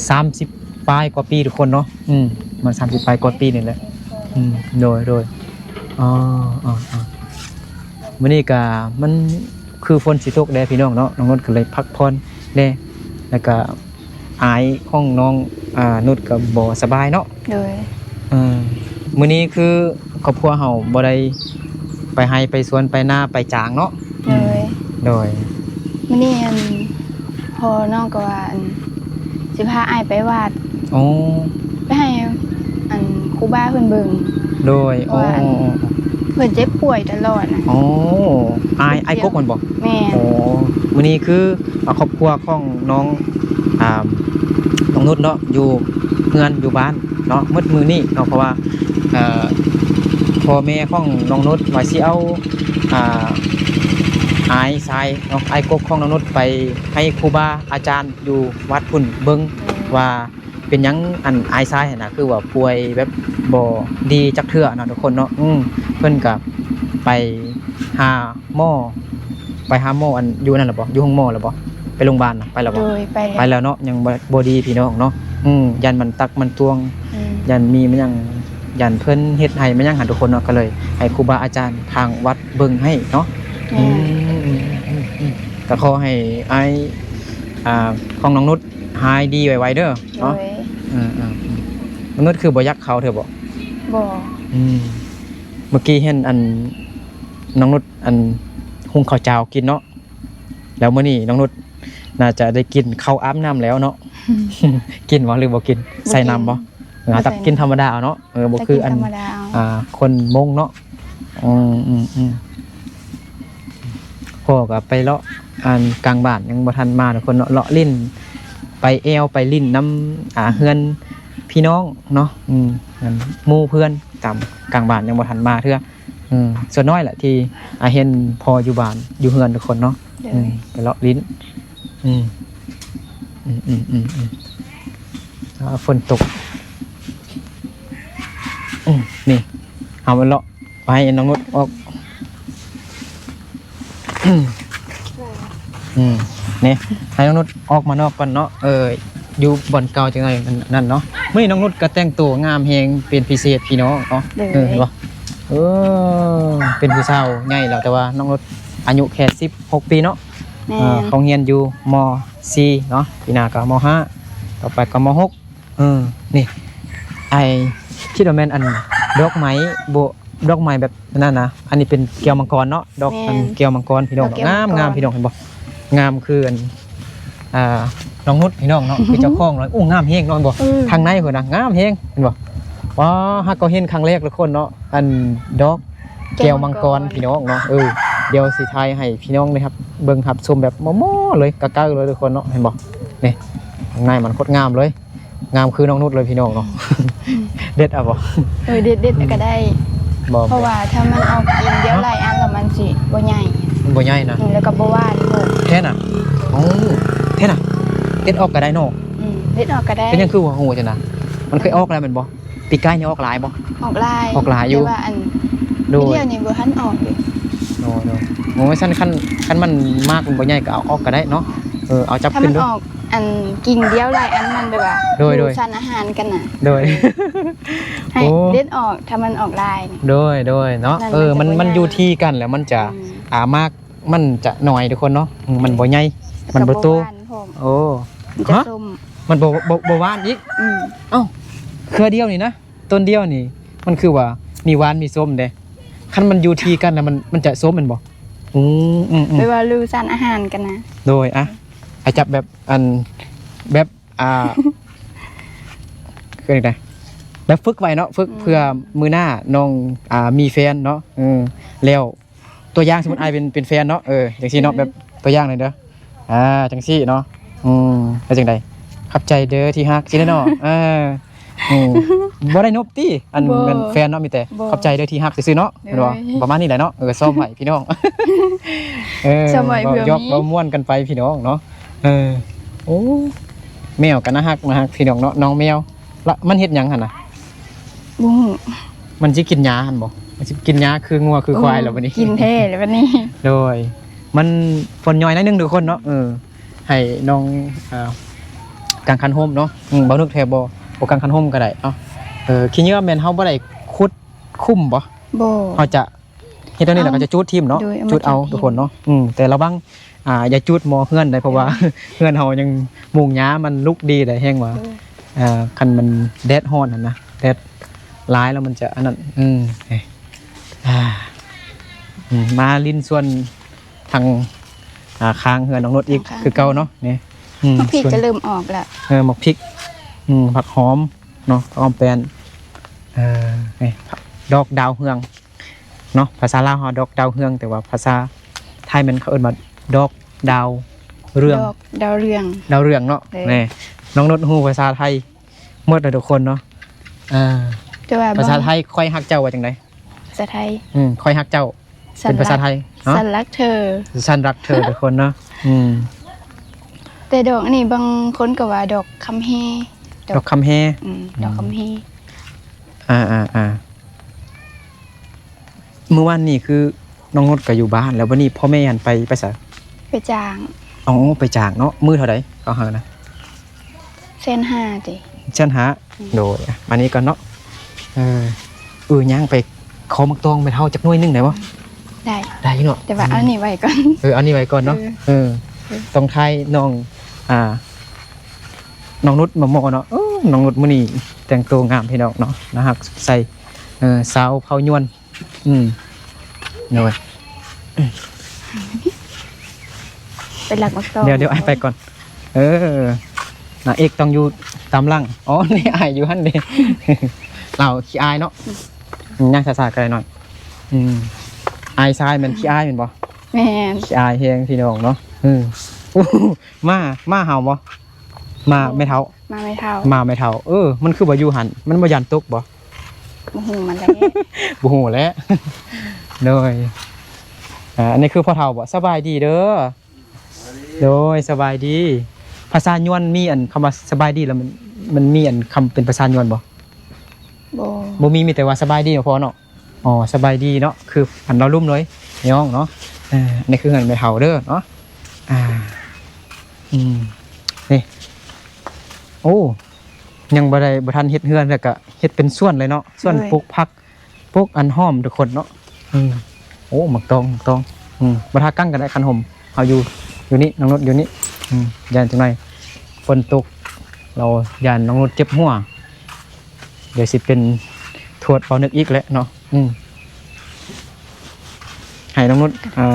ສາມສິບປາຍກວ່າປີທຸກຄົນເນາະ. ອືມ ມັນສາມສິບປາຍກວ່າປີນີ້ແຫຼະ. ອືມ ໂດຍ ໂດຍ. ອໍ ອໍ ອໍ ມື້ນີ້ກະມັນຄືຝົນຊິຕົກແດ່ພີ່ນ້ອງເນາະ ນ້ອງນຸດກະເລີຍພັກຜ່ອນແດ່ ແລ້ວກະ ອ້າຍຂອງນ້ອງ ອ່າ ນຸດກະບໍ່ສະບາຍເນາະ. ໂດຍ. ເອີ ມື້ນີ້ຄືຄອບຄົວເຮົາບໍ່ໄດ້ໄປໄຮ່ໄປສວນໄປນາໄປຈ້າງເນາະ. ໂດຍ. ໂດຍ. ມື້ນີ້ອັນ ພໍ່ນ້ອງກໍວ່າອັນ ຊິພາອ້າຍໄປວັດ. ອໍ ໄປໃຫ້ອັນຄູບາເພິ່ນເບິ່ງ. ໂດຍ. ເພາະວ່າ ອໍ ເພິ່ນເຈັບປ່ວຍຕະຫຼອດນະ. ອໍ ອ້າຍ ອ້າຍກົກແມ່ນບໍ່? ແມ່ນ. ອໍ ມື້ນີ້ຄື ອ່າ ຄອບຄົວຂອງນ້ອງ ອ່າ ນ້ອງນຸດເນາະ ຢູ່ເຮືອນຢູ່ບ້ານເນາະ ໝົດມື້ນີ້ເນາະ ເພາະວ່າ ເອີ ພໍ່ແມ່ຂອງນ້ອງນຸດວ່າຊິເອົາ ອ່າ ອ້າຍຊາຍເນາະ ອ້າຍກົກຂອງນ້ອງນຸດໄປໃຫ້ຄູບາອາຈານຢູ່ວັດພຸ້ນເບິ່ງ ອືມ ວ່າ ເປັນຫຍັງອັນອ້າຍຊາຍຫັ້ນນະ ຄືວ່າປ່ວຍແບບບໍ່ດີຈັກເທື່ອເນາະທຸກຄົນເນາະ. ອືມ ເພິ່ນກະໄປຫາໝໍ ໄປຫາໝໍອັນຢູ່ນັ້ນແລ້ວບໍ່? ຢູ່ໂຮງໝໍແລ້ວບໍ່? ໄປໂຮງບານນະ ໄປແລ້ວບໍ່? ໂດຍ ໄປແລ້ວ ໄປແລ້ວເນາະ. ຍັງບໍ່ ບໍ່ດີພີ່ນ້ອງເນາະ. ອືມ ຢ້ານມັນຕັກມັນຕວງ ອືມ ຢ້ານມີມັນຫຍັງ ຢ້ານເພິ່ນເຮັດໃຫ້ມັນຫຍັງຫັ້ນທຸກຄົນເນາະ. ກໍເລີຍໃຫ້ຄູບາອາຈານທາງວັດເບິ່ງໃຫ້ເນາະ. ແມ່ນ. ອືມ ອືມ ກໍຂໍໃຫ້ອ້າຍ ອ່າ ຂອງນ້ອງນຸດ ຫາຍດີໄວໆເດີເນາະ. ໂດຍ. ເອີໆໆ ນ້ອງນຸດຄືບໍ່ຢາກເຂົ້າເທື່ອບໍ່? ບໍ່. ອືມ ເມື່ອກີ້ເຫັນອັນ ນ້ອງນຸດອັນ ຫຸງເຂົ້າຈ້າວກິນເນາະ ແລ້ວມື້ນີ້ນ້ອງນຸດໜ້າຈະໄດ້ກິນເຂົ້າອາບນ້ຳແລ້ວເນາະ. ກິນບໍ່ ຫຼືບໍ່ກິນ? ບໍ່ກິນ. ໃສ່ນ້ຳບໍ່? ເອີ ຕັກກິນທຳມະດາເອົາເນາະ. ເອີ ບໍ່ຄືອັນ ຕັກກິນທຳມະດາເອົາ ອ່າ ຄົນມົ້ງເນາະ. ອືມໆໆ. ພໍ່ກໍໄປເລາະ ອັນ ກາງບ້ານ ຍັງບໍ່ທັນມາທຸກຄົນເນາະ ເລາະຫຼິ້ນ ໄປແອວໄປຫຼິ້ນນຳ ອ່າ ເຮືອນພີ່ນ້ອງເນາະ ອືມ ອັນ ໝູ່ເພື່ອນຕາມກາງບ້ານ ຍັງບໍ່ທັນມາເທື່ອ. ອືມ ສ່ວນນ້ອຍແຫຼະທີ່ ອ່າ ເຫັນພໍ່ຢູ່ບ້ານຢູ່ເຮືອນທຸກຄົນເນາະ. ໂດຍ ອືມ ໄປເລາະຫຼິ້ນ. ອືມ ອືມໆໆ ອ່າ ຝົນຕົກ. ອືມ ນີ້ ເຮົາມາເລາະ ໄປ ນ້ອງນຸດອອກ. ອືມ ນີ້ ໃຫ້ນ້ອງນຸດອອກມານອກກ່ອນເນາະ. ເອີ ຢູ່ບ່ອນເກົ່າຈັກໜ້ອຍ ອັນນັ້ນເນາະ. ມື້ນີ້ນ້ອງນຸດກໍແຕ່ງໂຕງາມແຮງເປັນພິເສດພີ່ນ້ອງເນາະ. ໂດຍ ເອີ ເຫັນບໍ່? ເອີ ເປັນຜູ້ສາວໃຫຍ່ແລ້ວ ແຕ່ວ່ານ້ອງນຸດອາຍຸແຄ່ສິບຫົກປີເນາະ. ແມ່ນ ເອີ ເຮົາຮຽນຢູ່ ມໍສີ່ເນາະ ປີໜ້າກໍມໍຫ້າ ຕໍ່ໄປກໍມໍຫົກ. ເອີ ນີ້ ອ້າຍຄິດວ່າແມ່ນອັນດອກໄມ້ ບໍ່ ດອກໄມ້ແບບນັ້ນນະ. ອັນນີ້ເປັນແກ້ວມັງກອນເນາະ ດອກ ແມ່ນ ອັນແກ້ວມັງກອນພີ່ນ້ອງ. ດອກແກ້ວມັງກອນ ງາມໆ ພີ່ນ້ອງ ເຫັນບໍ່? ງາມຄືອັນ ອ່າ ນ້ອງນຸດພີ່ນ້ອງເນາະ ຄືເຈົ້າຂອງເນາະ. ໂອ້ ງາມແຮງເນາະ ເຫັນບໍ່? ເອີ ທາງໃນພຸ້ນນະ ງາມແຮງ ເຫັນບໍ່? ວ້າ ຫາກກໍເຫັນຄັ້ງແລກທຸກຄົນເນາະ ອັນດອກແກ້ວມັງກອນ ແກ້ວມັງກອນ ພີ່ນ້ອງເນາະ. ເອີ ດຽວຊິຖ່າຍໃຫ້ພີ່ນ້ອງໄດ້ຮັບເບິ່ງຮັບຊົມແບບມໍ່ໆ ເລີຍ ໃກ້ໆ ເລີຍທຸກຄົນເນາະ. ເຫັນບໍ່? ນີ້ ຂ້າງໃນມັນໂຄດງາມເລີຍ. ງາມຄືນ້ອງນຸດເລີຍພີ່ນ້ອງເນາະ. ເດັດເອົາບໍ່? ເອີ ເດັດ ເດັດກໍໄດ້ ບໍ່ ເພາະວ່າຖ້າມັນອອກກິນດຽວຫຼາຍອັນແລ້ວມັນຊິບໍ່ໃຫຍ່ ມັນບໍ່ໃຫຍ່ນະ. ອືມ ແລ້ວກໍບໍ່ຫວານໂພດ. ແທ້ນະ? ໂອ້ ແທ້ນະ? ເດັດອອກກໍໄດ້ເນາະ. ອືມ ເດັດອອກກໍໄດ້. ເປັນຫຍັງຄືວ່າໂຫຈັ່ງນະ? ມັນເຄີຍອອກແລ້ວແມ່ນບໍ່? ປີກາຍນີ້ອອກຫຼາຍບໍ່? ອອກຫຼາຍ ອອກຫຼາຍຢູ່ ແຕ່ວ່າອັນ ໂດຍ ດຽວນີ້ບໍ່ທັນອອກຢູ່. ໂດຍ ໂດຍ ໂອ້ຍ ຊັ້ນຄັນ ຄັນມັນໝາກມັນບໍ່ໃຫຍ່ກໍເອົາອອກກໍໄດ້ເນາະ. ເອີ ເອົາຈັບຂຶ້ນດູ ຖ້າມັນອອກ ອັນ ກິ່ງດຽວຫຼາຍອັນ ມັນແບບວ່າ ໂດຍ ໂດຍ ຢູ່ສານອາຫານກັນນະ. ໂດຍ ໃຫ້ ໂອ້ ເດັດອອກ ຖ້າມັນອອກຫຼາຍ. ໂດຍ ໂດຍເນາະ. ເອີ ມັນ ມັນຢູ່ທີ່ກັນແລ້ວມັນຈະ ອືມ ອ່າ ໝາກມັນຈະໜ້ອຍທຸກຄົນເນາະ. ອືມ ມັນບໍ່ໃຫຍ່ ມັນບໍ່ໂຕ. ໂອ້ ມັນຈະ ຮະ? ສົ້ມ ມັນບໍ່ ບໍ່ ບໍ່ຫວານອີກ. ອືມ ເອົ້າ ເຄືອດຽວນີ້ນະ ຕົ້ນດຽວນີ້ ມັນຄືວ່າມີຫວານມີສົ້ມເດ້. ຄັນມັນຢູ່ທີ່ກັນນະ ມັນ ມັນຈະສົ້ມແມ່ນບໍ່? ອືມ ອືມ ອືມ ແບບວ່າຢູ່ສານອາຫານກັນນະ. ໂດຍ ອ່ະ ໃຫ້ຈັບແບບ ອັນ ແບບ ອ່າ ຄືຈັ່ງໃດ ແບບຝຶກໄວ້ເນາະ ຝຶກ ອືມ ເພື່ອມື້ໜ້ານ້ອງ ອ່າ ມີແຟນເນາະ. ເອີ ແລ້ວ ຕົວຢ່າງ ສົມມຸດອ້າຍເປັນ ເປັນແຟນເນາະ ເອີ ຈັ່ງຊີ້ເນາະ ເອີ ແບບຕົວຢ່າງໜ້ອຍເດີ ອ່າ ຈັ່ງຊີ້ເນາະ. ອືມ ແລ້ວຈັ່ງໃດ? ຂອບໃຈເດີທີ່ຮັກ ຊີ້ເນາະ. ເອີ ອືມ ບໍ່ໄດ້ນົບຕິ ອັນ ບໍ່ ແມ່ນແຟນເນາະ ມີແຕ່ ບໍ່ ຂອບໃຈເດີທີ່ຮັກຊື່ໆເນາະ ໂດຍ ແມ່ນບໍ່? ປະມານນີ້ແຫຼະເນາະ. ເອີ ຊ້ອມໄວ້ພີ່ນ້ອງ ເອີ ຊ້ອມໄວ້ ເວົ້າຢອກ ເພື່ອມີ ເວົ້າມ່ວນກັນໄປພີ່ນ້ອງເນາະ. ເອີ ໂອ້ ແມວກໍໜ້າຮັກ ໜ້າຮັກພີ່ນ້ອງເນາະ ນ້ອງແມວ. ລະມັນເຮັດຫຍັງຫັ້ນນະ? ບໍ່ຮູ້ ມັນຊິກິນຫຍ້າຫັ້ນບໍ່? ມັນຊິກິນຫຍ້າຄືງົວຄືຄວາຍແລ້ວບັດນີ້. ໂອ້ ກິນແທ້ແລ້ວບັດນີ້. ໂດຍ ມັນຝົນຍ້ອຍໜ້ອຍໜຶ່ງທຸກຄົນເນາະ. ເອີ ໃຫ້ນ້ອງ ອ່າ ກາງຄັນຮົ່ມເນາະ. ອືມ ບໍ່ນຶກແທ້ບໍ່ ບໍ່ກາງຄັນຮົ່ມກໍໄດ້ເນາະ. ເອີ ຂີ້ເຫຍື້ອແມ່ນເຮົາບໍ່ໄດ້ຂຸດຂຸມບໍ່? ບໍ່ ເຮົາຈະ ເຮັດແນວນີ້ແລ້ວກໍຈະຈູດຖິ້ມເນາະ. ໂດຍ ຈູດເອົາ ເອົາມາຖິ້ມ ທຸກຄົນເນາະ. ອືມ ແຕ່ລະວັງ ອ່າ ຢ່າຈູດໝໍ້ເຮືອນໄດ໋ ເພາະວ່າ ເອີ ເຮືອນເຮົາຍັງມຸງຫຍ້າ ມັນລຸກດີໄດ໋ ແຮງວ່າ ເອີ ອ່າ ຄັນມັນແດດຮ້ອນຫັ້ນນະ ແດດຫຼາຍແລ້ວມັນຈະອັນນັ້ນ. ອືມ ເອີ ອ່າ ອືມ ມາຫຼິ້ນສວນທາງ ອ່າ ຂ້າງເຮືອນນ້ອງນຸດອີກ ຂ້າງ ຄືເກົ່າເນາະ. ນີ້ ອືມ ໝາກພິກກໍເລີ່ມອອກແລ້ວ. ເອີ ໝາກພິກ ອືມ ຜັກຫອມເນາະ ຫອມແປ້ນ. ເອີ ນີ້ ດອກດາວເຮືອງ ເນາະ ພາສາລາວເຮົາດອກດາວເຮືອງ ແຕ່ວ່າພາສາໄທແມ່ນເຂົາເອີ້ນວ່າດອກດາວເຮືອງ ດອກດາວເຮືອງ ດາວເຮືອງເນາະ. ເອີ ແນ່ ນ້ອງນຸດຮູ້ພາສາໄທໝົດແລ້ວທຸກຄົນເນາະ. ເອີ ແຕ່ວ່າພາສາໄທ ຂ້ອຍຮັກເຈົ້າວ່າຈັ່ງໃດ? ພາສາໄທ ອືມ ຂ້ອຍຮັກເຈົ້າ ເປັນພາສາໄທເນາະ. ສັນລັກເທີ ສັນລັກເທີ ທຸກຄົນເນາະ. ອືມ ແຕ່ດອກອັນນີ້ບາງຄົນກໍວ່າດອກຄຳແຮ ດອກ ດອກຄຳແຮ. ອືມ ດອກຄຳແຮ. ອ່າໆໆ ມື້ວານນີ້ຄືນ້ອງນຸດກໍຢູ່ບ້ານ ແລ້ວບັດນີ້ພໍ່ແມ່ຫັ້ນໄປ ໄປໃສ? ໄປຈ້າງ. ອໍ ໄປຈ້າງເນາະ. ມື້ເທົ່າໃດເຂົາໃຫ້ນະ? ແສນຫ້າຕິ. ແສນຫ້າ. ອືມ ໂດຍ ອ່ະ ມານີ້ກ່ອນເນາະ. ເອີ ເອີ ຍ່າງໄປຂໍໝາກຕອງແມ່ເຖົ້າຈັກໜ່ວຍໜຶ່ງໄດ້ບໍ່? ໄດ້ ໄດ້ເນາະ. ແຕ່ວ່າ ອືມ ເອົານີ້ໄວ້ກ່ອນ. ເອີ ເອົານີ້ໄວ້ກ່ອນເນາະ. ເອີ ເອີ ເອີ ຕ້ອງຖ່າຍນ້ອງ ອ່າ ນ້ອງນຸດມາເໝາະເນາະ. ເອີ ນ້ອງນຸດມື້ນີ້ແຕ່ງໂຕງາມພີ່ນ້ອງເນາະ ໜ້າຮັກ ໃສ່ ເອີ ຊາວເຜົ່າຍວນ. ອືມ ໂດຍ ໄປລັກໝາກຕອງ. ດຽວ ດຽວອ້າຍໄປກ່ອນ. ເອີ ນາງເອກຕ້ອງຢູ່ຕາມຫຼັງ. ອໍ ນີ້ອ້າຍຢູ່ຫັ້ນເດ້. ລາວຂີ້ອາຍເນາະ. ອືມ ຍ່າງຊ້າໆກໍໄດ້ນ້ອງ. ອືມ ອ້າຍຊາຍແມ່ນຂີ້ອາຍແມ່ນບໍ່? ແມ່ນ ຂີ້ອາຍແຮງພີ່ນ້ອງເນາະ. ເອີ ມາ ມາເຮົາບໍ່? ມາແມ່ເຖົ້າ ມາແມ່ເຖົ້າ ມາແມ່ເຖົ້າ. ເອີ ມັນຄືບໍ່ຢູ່ຫັ້ນ? ມັນບໍ່ຢ້ານຕົກບໍ່? ບໍ່ຮູ້ມັນແຫຼະ ບໍ່ຮູ້ແຫຼະ. ໂດຍ ອ່າ ອັນນີ້ຄືພໍ່ເຖົ້າບໍ່? ສະບາຍດີເດີ. ໂດຍ ສະບາຍດີ. ພາສາຍວນມີອັນຄຳວ່າສະບາຍດີ ແລ້ວມັນ ມັນມີອັນຄຳເປັນພາສາຍວນບໍ່? ບໍ່ ບໍ່ມີ ມີແຕ່ວ່າສະບາຍດີເນາະພໍ່ເນາະ. ອໍ ສະບາຍດີເນາະ ຄືອັນລາວລຸ່ມເລີຍພີ່ນ້ອງເນາະ. ເອີ ອັນນີ້ຄືເຮືອນແມ່ເຖົ້າເດີເນາະ. ອ່າ ອືມ ນີ້ ໂອ້ ຍັງບໍ່ໄດ້ ບໍ່ທັນເຮັດເຮືອນ ແລ້ວກະເຮັດເປັນສວນເລີຍເນາະ ສວນ ໂດຍ ປູກຜັກ ປູກອັນຫອມທຸກຄົນເນາະ. ອືມ ໂອ້ ໝາກຕອງ ໝາກຕອງ. ອືມ ບໍ່ທາກັງກໍໄດ້ ຄັນຫົ່ມ ເຮົາຢູ່ ຢູ່ນີ້ ນ້ອງນຸດຢູ່ນີ້. ອືມ ຢ້ານຈັກໜ້ອຍຝົນຕົກ ລາວຢ້ານນ້ອງນຸດເຈັບຫົວ. ດຽວຊິເປັນທວດເວົ້ານຶກອີກແຫຼະເນາະ. ອືມ ໃຫ້ນ້ອງນຸດ ເອີ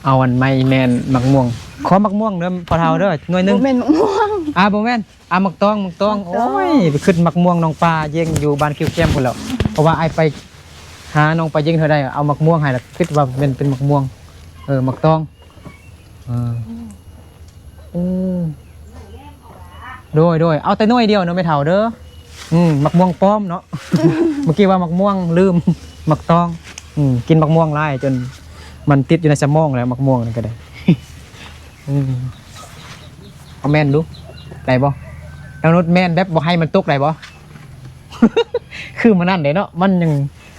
ເອົາອັນໄມ້ແມ່ນໝາກມ່ວງ. ຂໍໝາກມ່ວງເດີພໍ່ເຖົ້າເດີ ໜ່ວຍໜຶ່ງ. ບໍ່ແມ່ນໝາກມ່ວງ ອ່າ ບໍ່ແມ່ນ ອ່າ ໝາກຕອງ ໝາກຕອງ. ໝາກຕອງ ໂອ້ຍ ໄປຄິດໝາກມ່ວງໜອງປາເຢັງຢູ່ບ້ານຄິວແຄມພຸ້ນແຫຼ້ວ. ເພາະວ່າອ້າຍໄປຫານ້ອງປາເຢັງເທື່ອໃດ ເອົາໝາກມ່ວງໃຫ້ ລະຄິດວ່າແມ່ນເປັນໝາກມ່ວງ. ເອີ ໝາກຕອງ. ເອີ ອືມ ໂດຍ ໂດຍ ເອົາແຕ່ໜ່ວຍດຽວເນາະແມ່ເຖົ້າເດີ. ອືມ ໝາກມ່ວງປ້ອມເນາະ ເມື່ອກີ້ວ່າໝາກມ່ວງ ລືມ ໝາກຕອງ. ອືມ ກິນໝາກມ່ວງຫຼາຍຈົນມັນຕິດຢູ່ໃນສະໝອງແລ້ວ ໝາກມ່ວງນັ້ນກໍໄດ້. ອືມ ເອົາແມ່ນດູ ໄດ້ບໍ່? ນ້ອງນຸດແມ່ນແບບບໍ່ໃຫ້ມັນຕົກໄດ້ບໍ່? ຄືມື້ນັ້ນເດ້ເນາະ ມັນຍັງ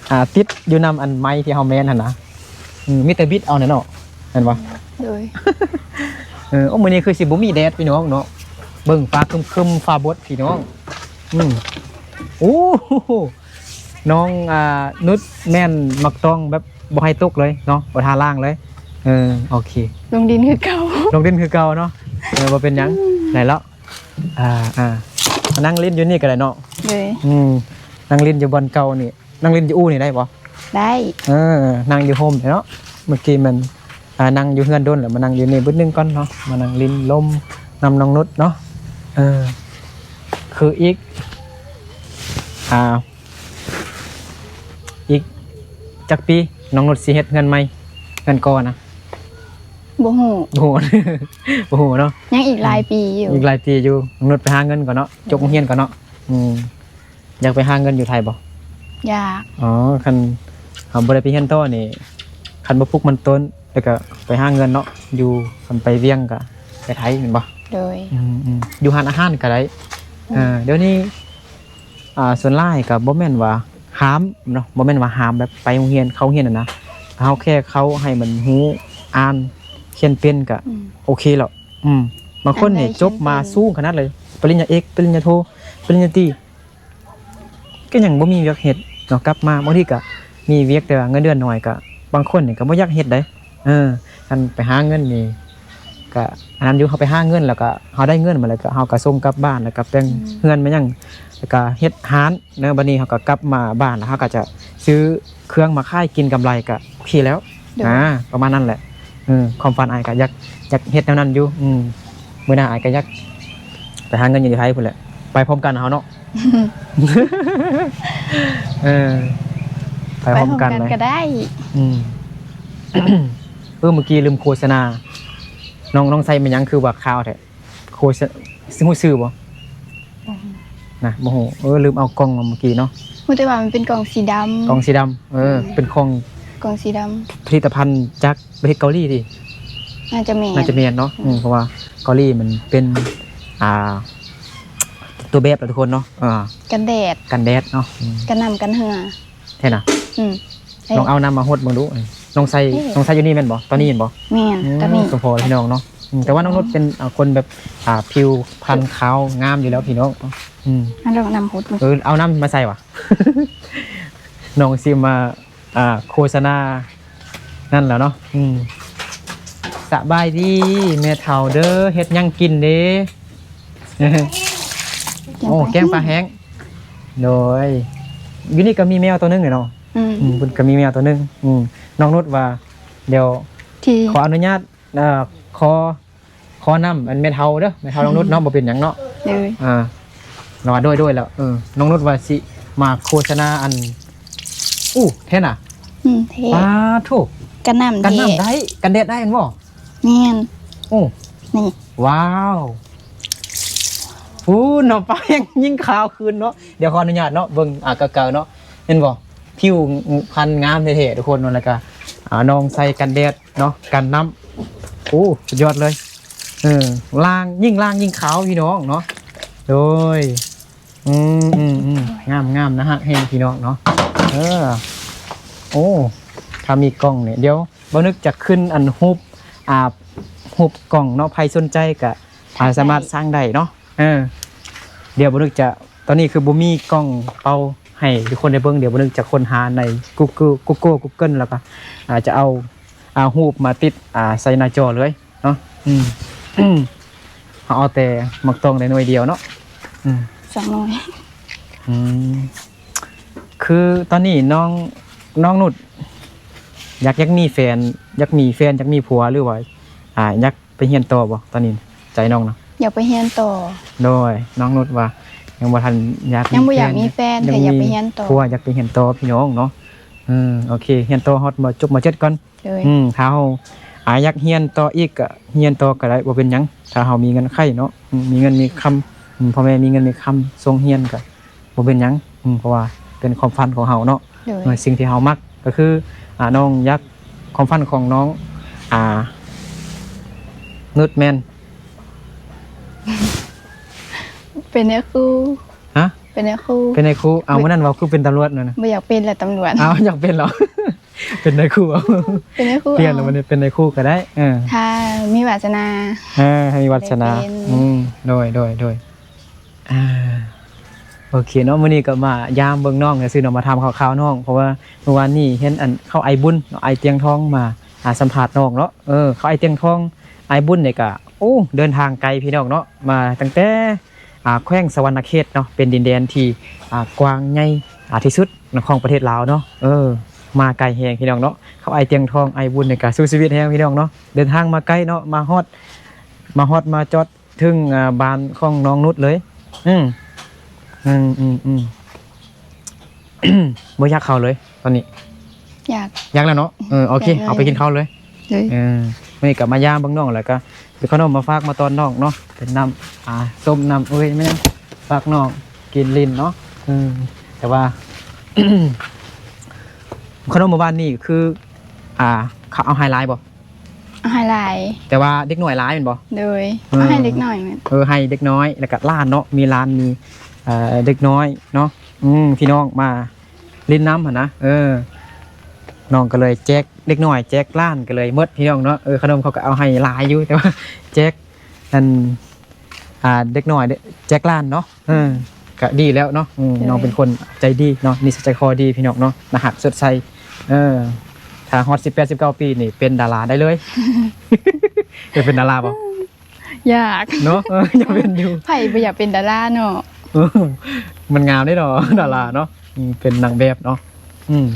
ອ່າ ຕິດຢູ່ນຳອັນໄມ້ທີ່ເຮົາແມ່ນຫັ້ນນະ. ອືມ ມີແຕ່ບິດເອົາແຫຼະເນາະ ແມ່ນບໍ່? ໂດຍ ເອີ ໂອ້ ມື້ນີ້ຄືຊິບໍ່ມີແດດພີ່ນ້ອງເນາະ. ເບິ່ງຟ້າຄຶ້ມໆ ຟ້າບົດພີ່ນ້ອງ. ອືມ ໂອ້ ນ້ອງ ອ່າ ນຸດແມ່ນໝາກຕອງແບບບໍ່ໃຫ້ຕົກເລີຍເນາະ ບໍ່ທາລ້າງເລີຍ. ເອີ ໂອເຄ ລົງດິນຄືເກົ່າ ລົງດິນຄືເກົ່າເນາະ. ເອີ ບໍ່ເປັນຫຍັງ ອືມ ໄດ້ແລ້ວ. ອ່າ ອ່າ ມານັ່ງຫຼິ້ນຢູ່ນີ້ກໍໄດ້ເນາະ. ໂດຍ ອືມ ນັ່ງຫຼິ້ນຢູ່ບ່ອນເກົ່ານີ້ ນັ່ງຫຼິ້ນຢູ່ອູ່ນີ້ໄດ້ບໍ່? ໄດ້ ເອີ ນັ່ງຢູ່ຮົ່ມເນາະ. ເມື່ອກີ້ມັນ ອ່າ ນັ່ງຢູ່ເຮືອນດົນແລ້ວ ມານັ່ງຢູ່ນີ້ບຶດໜຶ່ງກ່ອນເນາະ ມານັ່ງຫຼິ້ນລົມນຳນ້ອງນຸດເນາະ. ເອີ ຄືອີກ ອ່າ ອີກຈັກປີນ້ອງນຸດຊິເຮັດເຮືອນໃໝ່ ເຮືອນກໍນະ? ບໍ່ຮູ້ ບໍ່ຮູ້ ບໍ່ຮູ້ເນາະ. ຍັງອີກຫຼາຍປີຢູ່ ອີກຫຼາຍປີຢູ່. ນ້ອງນຸດໄປຫາເງິນກ່ອນເນາະ ຈົບໂຮງຮຽນກ່ອນເນາະ. ອືມ ຢາກໄປຫາເງິນຢູ່ໄທບໍ່? ຢາກ ອໍ ຄັນເຮົາບໍ່ໄດ້ໄປຮຽນຕໍ່ນີ້ ຄັນບໍ່ປຸກມັນຕົ້ນ ແລ້ວກໍໄປຫາເງິນເນາະ ຢູ່ ຄັນໄປວຽງກໍໄປໄທແມ່ນບໍ່? ໂດຍ ອືມ ຢູ່ຮ້ານອາຫານກໍໄດ້. ອືມ ເອີ ດຽວນີ້ ອ່າ ສ່ວນຫຼາຍກໍບໍ່ແມ່ນວ່າຫ້າມເນາະ ບໍ່ແມ່ນວ່າຫ້າມແບບໄປໂຮງຮຽນ ເຂົ້າໂຮງຮຽນຫັ້ນນະ ເຮົາແຄ່ເຂົ້າໃຫ້ມັນຮູ້ອ່ານຂຽນເປັນກໍ ອືມ ໂອເຄແລ້ວ. ອືມ ບາງຄົນນີ້ ອັນໃດ ຈົບມາສູງຂະໜາດເລີຍ ປະລິນຍາເອກ ປະລິນຍາໂທ ປະລິນຍາຕີ ກໍຍັງບໍ່ມີວຽກເຮັດເນາະ. ກັບມາບາງທີກໍມີວຽກ ແຕ່ວ່າເງິນເດືອນໜ້ອຍ ກໍບາງຄົນນີ້ກໍບໍ່ຢາກເຮັດໃດ. ເອີ ຄັນໄປຫາເງິນນີ້ ກະອັນນັ້ນຢູ່ ເຮົາໄປຫາເງິນ ແລ້ວກະເຮົາໄດ້ເງິນມາ ແລ້ວກະເຮົາກະສົ່ງກັບບ້ານ ແລ້ວກະແປງ ອືມ ເຮືອນມາຫຍັງ ແລ້ວກະເຮັດຮ້ານເນາະ. ບາດນີ້ເຮົາກະກັບມາບ້ານ ແລ້ວເຮົາກະຈະຊື້ເຄື່ອງມາຂາຍ ກິນກຳໄລກະໂອເຄແລ້ວ ໂດຍ ນະ ປະມານນັ້ນແຫຼະ. ເອີ ຄວາມຝັນອ້າຍກະຢາກ ຢາກເຮັດແນວນັ້ນຢູ່. ອືມ ມື້ໜ້າອ້າຍກະຢາກໄປຫາເງິນຢູ່ໄທພຸ້ນແຫຼະ ໄປພ້ອມກັນເຮົາເນາະ. ເອີ ໄປພ້ອມກັນ ໄປພ້ອມກັນກໍໄດ້. ອືມ ເອີ ເມື່ອກີ້ລືມໂຄສະນາ ນ້ອງ ນ້ອງໃສ່ແມ່ນຫຍັງຄືວ່າຂາວແທ້? ໂຄສະ ຮູ້ຊື່ບໍ່? ບໍ່ຮູ້ ນະ ບໍ່ຮູ້. ເອີ ລືມເອົາກ່ອງມາເມື່ອກີ້ເນາະ. ຮູ້ແຕ່ວ່າມັນເປັນກ່ອງສີດຳ ກ່ອງສີດຳ. ເອີ ອືມ ເປັນຂອງ ກ່ອງສີດຳ ຜະລິດຕະພັນຈາກປະເທດເກົາຫຼີຕິ? ໜ້າຈະແມ່ນ ໜ້າຈະແມ່ນເນາະ. ອືມ ອືມ ເພາະວ່າເກົາຫຼີມັນເປັນ ອ່າ ຕົວແບບລະທຸກຄົນເນາະ. ອ່າ ກັນແດດ ກັນແດດເນາະ. ອືມ ກັນນ້ຳກັນເຫື່ອ ແທ້ນະ. ອືມ ລອງເອົານ້ຳມາຫົດເບິ່ງດູ. ນ້ອງໃສ່ ເອີ ນ້ອງໃສ່ຢູ່ນີ້ແມ່ນບໍ່? ຕອນນີ້ແມ່ນບໍ່? ແມ່ນ ອືມ ຕອນນີ້ ສະເພາະພີ່ນ້ອງເນາະ. ອືມ ແຕ່ວ່ານ້ອງນຸດເປັນ ອ່າ ຄົນແບບ ອ່າ ຜິວພັນຂາວງາມຢູ່ແລ້ວພີ່ນ້ອງ. ອືມ ອັນລອງນ້ຳຫົດເບິ່ງ. ເອີ ເອົານ້ຳມາໃສ່ຫວາ? ນ້ອງຊິມາ ອ່າ ໂຄສະນານັ້ນແຫຼະເນາະ. ອືມ ສະບາຍດີແມ່ເຖົ້າເດີ ເຮັດຫຍັງກິນເດ? ໂອ້ ແກງປາແຫ້ງ. ໂດຍ ຢູ່ນີ້ກໍມີແມວຕົວໜຶ່ງເນາະ. ອືມ ອືມ ເພິ່ນກໍມີແມວຕົວໜຶ່ງ. ອືມ ນ້ອງນຸດວ່າ ດຽວ ທີ່ ຂໍອະນຸຍາດ ເອີ ຂໍ ຂໍນ້ຳອັນແມ່ເຖົ້າເດີ ແມ່ເຖົ້ານ້ອງນຸດເນາະ. ອືມ ບໍ່ເປັນຫຍັງເນາະ. ໂດຍ ອ່າ ລາວວ່າໂດຍ ໂດຍແລ້ວ. ເອີ ນ້ອງນຸດວ່າຊິມາໂຄສະນາອັນ ອູ້ ແທ້ນະ. ອືມ ແທ້ ປາໂທ້ ກັນນ້ຳ ກັນນ້ຳ ແທ້ ໄດ້ ກັນແດດໄດ້ແມ່ນບໍ່? ແມ່ນ. ໂອ້ ນີ້ ວ້າວ ພຸ້ນເນາະ ຟ້າແຮງຍິ່ງຂາວຂຶ້ນເນາະ. ດຽວຂໍອະນຸຍາດເນາະ ເບິ່ງ ອ່າ ເກົ່າໆເນາະ ເຫັນບໍ່? ຜິວພັນງາມແທ້ໆ ທຸກຄົນເນາະ. ແລ້ວກະ ອ່າ ນ້ອງໃສ່ກັນແດດເນາະ ກັນນ້ຳ. ໂອ້ ສຸດຍອດເລີຍ. ເອີ ລ້າງ ຍິ່ງລ້າງຍິ່ງຂາວ ພີ່ນ້ອງເນາະ. ໂດຍ ອືມ ອືມ ອືມ ງາມ ງາມ ໜ້າຮັກແຮງ ພີ່ນ້ອງເນາະ. ເອີ ໂອ້ ຖ້າມີກ່ອງນີ້ ດຽວ ບ່າວນຶກຈະຂຶ້ນອັນຮູບ ອ່າ ຮູບກ່ອງເນາະ. ໃຜສົນໃຈກະ ອ່າ ສາມາດສັ່ງໄດ້ເນາະ. ເອີ ດຽວບ່າວນຶກຈະ ຕອນນີ້ຄືບໍ່ມີກ່ອງເປົ່າໃຫ້ທຸກຄົນໄດ້ເບິ່ງ. ດຽວບ່າວນຶກຈະຄົ້ນຫາໃນ Google Google Google ແລ້ວກະ ອ່າ ຈະເອົາ ອ່າ ຮູບມາຕິດ ອ່າ ໃສ່ໜ້າຈໍເລີຍເນາະ. ອືມ ເຮົາເອົາແຕ່ໝາກຕອງໄດ້ໜ່ວຍດຽວເນາະ. ອືມ ສອງໜ່ວຍ. ອືມ ຄືຕອນນີ້ນ້ອງ ນ້ອງນຸດ ຢາກ ຢາກມີແຟນ ຢາກມີແຟນ ຢາກມີຜົວ ຫຼືວ່າ ອ່າ ຢາກໄປຮຽນຕໍ່ບໍ່? ຕອນນີ້ໃຈນ້ອງນະ ຢາກໄປຮຽນຕໍ່. ໂດຍ ນ້ອງນຸດວ່າຍັງບໍ່ທັນຢາກ ຍັງບໍ່ຢາກມີແຟນ ແຕ່ຢາກໄປຮຽນຕໍ່ ຜົວ ຢາກໄປຮຽນຕໍ່ ພີ່ນ້ອງເນາະ. ເອີ ໂອເຄ ຮຽນຕໍ່ຮອດ ມ.ຈົບ ມ.ເຈັດ ກ່ອນ. ໂດຍ ອືມ ຖ້າເຮົາ ອ່າ ຢາກຮຽນຕໍ່ອີກກະຮຽນຕໍ່ກະໄດ້ ບໍ່ເປັນຫຍັງ ຖ້າເຮົາມີເງິນໃຊ້ເນາະ. ອືມ ມີເງິນມີຄຳ ອືມ ພໍ່ແມ່ມີເງິນມີຄຳສົ່ງຮຽນກະບໍ່ເປັນຫຍັງ. ອືມ ເພາະວ່າເປັນຄວາມຝັນຂອງເຮົາເນາະ. ໂດຍ ເອີ ສິ່ງທີ່ເຮົາມັກກະຄື ອ່າ ນ້ອງຢາກ ຄວາມຝັນຂອງນ້ອງ ອ່າ ນຸດແມ່ນ ເປັນນາຍຄູ. ຮະ? ເປັນນາຍຄູ. ເປັນນາຍຄູ. ເອົາ ມື້ນັ້ນເວົ້າຄືເປັນຕຳຫຼວດນັ້ນນະ. ບໍ່ຢາກເປັນແຫຼະຕຳຫຼວດ. ເອົາ ຢາກເປັນເນາະ ເປັນນາຍຄູ. ເອົາ ເປັນນາຍຄູ. ປ່ຽນແລ້ວ ເອົາ ວັນນີ້ເປັນນາຍຄູກະໄດ້. ເອີ ຖ້າມີວາສະໜາ. ເອີ ໃຫ້ມີວາສະໜາ. ອືມ ໂດຍ ໂດຍ ໂດຍ. ອ່າ ໂອເຄເນາະ ມື້ນີ້ກໍມາຢາມເບິ່ງນ້ອງຊື່ໆເນາະ ມາຖາມຂ່າວໆນ້ອງ ເພາະວ່າມື້ວານນີ້ເຫັນອັນເຂົາອ້າຍບຸນເນາະ ອ້າຍຕຽງທອງມາ ອ່າ ສຳພາດນ້ອງເນາະ. ເອີ ເຂົາອ້າຍຕຽງທອງ ອ້າຍບຸນນີ້ກະ ໂອ້ ເດີນທາງໄກພີ່ນ້ອງເນາະ ມາຕັ້ງແຕ່ ອ່າ ແຂວງສະຫວັນນະເຂດເນາະ ເປັນດິນແດນທີ່ ອ່າ ກວ້າງໃຫຍ່ ອ່າ ທີ່ສຸດເນາະ ຂອງປະເທດລາວເນາະ. ເອີ ມາໄກແຮງພີ່ນ້ອງເນາະ. ເຂົາອ້າຍຕຽງທອງ ອ້າຍບຸນນີ້ກະສູ້ຊີວິດແຮງພີ່ນ້ອງເນາະ ເດີນທາງມາໄກເນາະ ມາຮອດ ມາຮອດມາຈອດ ເຖິງ ອ່າ ບ້ານຂອງນ້ອງນຸດເລີຍ. ອືມ ອືມ ອືມ ອືມ ບໍ່ຢາກເຂົ້າເລີຍຕອນນີ້? ຢາກ ຢາກແລ້ວເນາະ. ເອີ ໂອເຄ ຢາກເລີຍ ເຮົາໄປກິນເຂົ້າເລີຍ. ໂດຍ ເອີ ມື້ນີ້ກໍມາຢາມເບິ່ງນ້ອງ ແລ້ວກໍຊື້ຂະໜົມມາຝາກມາຕ້ອນນ້ອງເນາະ ເປັນນ້ຳ ອ່າ ສົ້ມ ນ້ຳ ເອີຍ ແມ່ນຫຍັງ ຝາກນ້ອງກິນຫຼິ້ນເນາະ. ເອີ ແຕ່ວ່າ ຂະໜົມມື້ວານນີ້ຄື ອ່າ ເຂົາເອົາໃຫ້ຫຼາຍບໍ່? ເອົາໃຫ້ຫຼາຍ ແຕ່ວ່າເດັກນ້ອຍຫຼາຍແມ່ນບໍ່? ໂດຍ ເອີ ເອົາໃຫ້ເດັກນ້ອຍແມ່ນ ເອີ ໃຫ້ເດັກນ້ອຍ ແລ້ວກະຫຼານເນາະ ມີຫຼານ ມີ ເອີ ເດັກນ້ອຍເນາະ. ອືມ ພີ່ນ້ອງມາຫຼິ້ນນຳຫັ້ນນະ. ເອີ ນ້ອງກໍເລີຍແຈກເດັກນ້ອຍ ແຈກຫຼານ ກໍເລີຍໝົດພີ່ນ້ອງເນາະ. ເອີ ຂະໜົມເຂົາກໍເອົາໃຫ້ຫຼາຍຢູ່ ແຕ່ວ່າແຈກ ອັນ ອ່າ ເດັກນ້ອຍ ແຈກຫຼານເນາະ. ເອີ ກະດີແລ້ວເນາະ. ອືມ ໂດຍ ນ້ອງເປັນຄົນໃຈດີເນາະ ນິໄສໃຈຄໍດີພີ່ນ້ອງເນາະ ໜ້າຮັກສົດໃສ. ເອີ ຖ້າຮອດສິບແປດ ສິບເກົ້າປີນີ້ເປັນດາລາໄດ້ເລີຍ. ຢາກເປັນດາລາບໍ່? ຢາກເນາະ. ເອີ ຢາກເປັນຢູ່ ໃຜບໍ່ຢາກເປັນດາລາເນາະ. ເອີ ມັນງາມເດ້ເນາະ ອືມ ດາລາເນາະ. ອືມ ເປັນນາງແບບເນາະ. ອືມ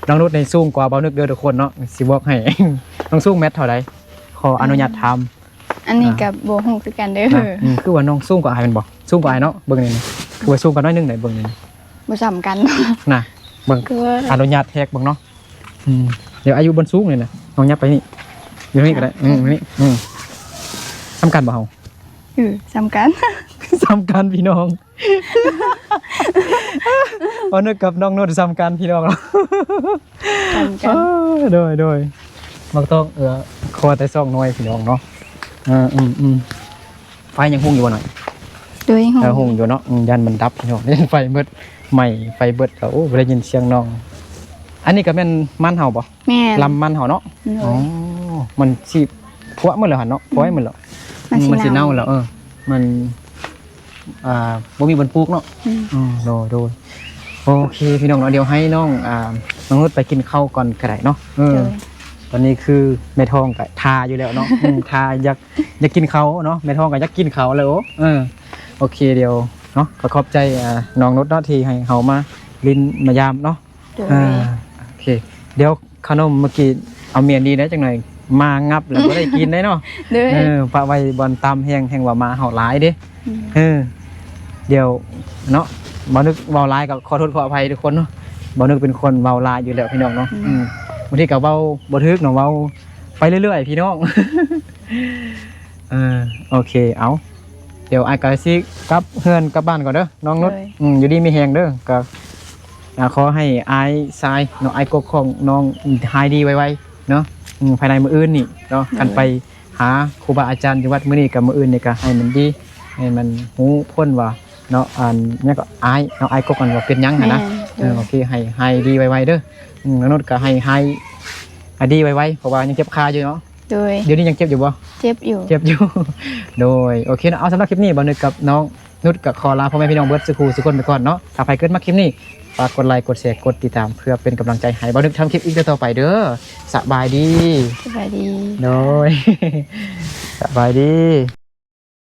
ນ້ອງນຸດນີ້ສູງກວ່າບ່າວນຶກເດີທຸກຄົນເນາະ ຊິບອກໃຫ້. ນ້ອງສູງແມັດເທົ່າໃດ? ຂໍອະນຸຍາດຖາມ. ອັນນີ້ກໍບໍ່ຮູ້ຄືກັນເດີ. ອືມ ຄືວ່ານ້ອງສູງກວ່າອ້າຍແມ່ນບໍ່? ສູງກວ່າອ້າຍເນາະ. ເບິ່ງນີ້ ຄືວ່າສູງກວ່າໜ້ອຍໜຶ່ງເດ້ ເບິ່ງນີ້ ບໍ່ສ່ຳກັນນະ. ເບິ່ງ ຄືວ່າ ອະນຸຍາດແທກເບິ່ງເນາະ. ອືມ ດຽວອາຍຸບໍ່ສູງນີ້ນະ ນ້ອງຫຍັບໄປນີ້ ຢູ່ນີ້ກໍໄດ້. ອືມ ນີ້ ອືມ ສ່ຳກັນບໍ່ເຮົາ? ເອີ ສ່ຳກັນ ສ່ຳກັນພີ່ນ້ອງ. ບ່າວນຶກກັບນ້ອງນຸດສ່ຳກັນພີ່ນ້ອງ. ສ່ຳກັນ ເອີ ໂດຍ ໂດຍ ໝາກຕອງ ເອີ ຂໍແຕ່ສອງໜ່ວຍພີ່ນ້ອງເນາະ. ເອີ ອືມ ອືມ ໄຟຍັງຮຸ່ງຢູ່ບໍ່ໜ້ອຍ? ໂດຍ ຮຸ່ງ ເອີ ຮຸ່ງຢູ່ເນາະ. ອືມ ຢ້ານມັນດັບພີ່ນ້ອງ ໄຟໝົດ ໄໝ້ໄຟເບິດ. ໂອ້ ບໍ່ໄດ້ຍິນສຽງນ້ອງ. ອັນນີ້ກໍແມ່ນມັນເຮົາບໍ່? ແມ່ນ ລຳມັນເຮົາເນາະ. ໂດຍ ອໍ ມັນຊິພົວໝົດແລ້ວຫັ້ນເນາະ ອືມ ພົວໝົດແລ້ວ ມັນຊິ ມັນຊິເນົ່າແລ້ວ. ເອີ ມັນ ອ່າ ບໍ່ມີບ່ອນປູກເນາະ. ອືມ ອືມ ໂດຍ ໂດຍ ໂອເຄພີ່ນ້ອງເນາະ ດຽວໃຫ້ນ້ອງ ອ່າ ນ້ອງນຸດໄປກິນເຂົ້າກ່ອນກໍໄດ້ເນາະ. ເອີ ໂດຍ ຕອນນີ້ຄືແມ່ທ້ອງກໍຖ້າຢູ່ແລ້ວເນາະ. ອືມ ຖ້າຢາກ ຢາກກິນເຂົ້າເນາະ ແມ່ທ້ອງກໍຢາກກິນເຂົ້າແລ້ວ. ເອີ ໂອເຄ ດຽວເນາະ ກໍຂອບໃຈ ອ່າ ນ້ອງນຸດເນາະ ທີ່ໃຫ້ເຮົາມາຫຼິ້ນມາຢາມເນາະ. ໂດຍ ອ່າ ໂອເຄ ດຽວຂະໜົມເມື່ອກີ້ເອົາເມຍນີ້ໄດ້ຈັກໜ່ອຍ ມາງັບແລ້ວບໍ່ໄດ້ກິນໄດ້ເນາະ. ໂດຍ ເອີ ປະໄວ້ບ່ອນຕ່ຳແຮງ ແຮງວ່າມາເຮົາຫຼາຍເດ້. ອືມ ເອີ ດຽວເນາະ ບ່າວນຶກເວົ້າຫຼາຍກໍຂໍໂທດຂໍອະໄພທຸກຄົນເນາະ. ບ່າວນຶກເປັນຄົນເວົ້າຫຼາຍຢູ່ແລ້ວພີ່ນ້ອງເນາະ. ອືມ ອືມ ບາງທີກໍເວົ້າບໍ່ຖືກເນາະ ເວົ້າໄປເລື້ອຍໆ ພີ່ນ້ອງ. ເອີ ໂອເຄ ເອົາ ດຽວອ້າຍກໍຊິກັບເຮືອນກັບບ້ານກ່ອນເດີ ນ້ອງນຸດ. ໂດຍ ອືມ ຢູ່ດີມີແຮງເດີ. ກໍ ອ່າ ຂໍໃຫ້ອ້າຍຊາຍເນາະ ອ້າຍກົກຂອງນ້ອງຫາຍດີໄວໆເນາະ. ອືມ ພາຍໃນມື້ອື່ນນີ້ເນາະ ໂດຍ ຄັນໄປຫາຄູບາອາຈານຢູ່ວັດມື້ນີ້ກັບມື້ອື່ນນີ້ ກໍໃຫ້ມັນດີ ໃຫ້ມັນຮູ້ຜົນວ່າເນາະ ອັນ ຫຍັງກໍ ອ້າຍເນາະ ອ້າຍກົກ ອັນວ່າເປັນຫຍັງຫັ້ນນະ. ແມ່ນ ເອີ ໂດຍ ໂອເຄ ໃຫ້ຫາຍດີໄວໆເດີ. ອືມ ນ້ອງນຸດກໍໃຫ້ຫາຍ ໃຫ້ດີໄວໆ ເພາະວ່າຍັງເຈັບຂາຢູ່ເນາະ. ໂດຍ ດຽວນີ້ຍັງເຈັບຢູ່ບໍ່? ເຈັບຢູ່ ເຈັບຢູ່. ໂດຍ ໂອເຄເນາະ ເອົາ ສຳລັບຄລິບນີ້ ບ່າວນຶກກັບນ້ອງນຸດກໍຂໍລາພໍ່ແມ່ພີ່ນ້ອງເບິດສູ່ຜູ້ສູ່ຄົນໄປກ່ອນເນາະ. ຖ້າໃຜເກີດມັກຄລິບນີ້ ຝາກກົດໄລ ກົດແຊ ກົດຕິດຕາມ ເພື່ອເປັນກຳລັງໃຈໃຫ້ບ່າວນຶກທຳຄລິບອີກຕໍ່ໆໄປເດີ. ສະບາຍດີ. ສະບາຍດີ. ໂດຍ ສະບາຍດີ.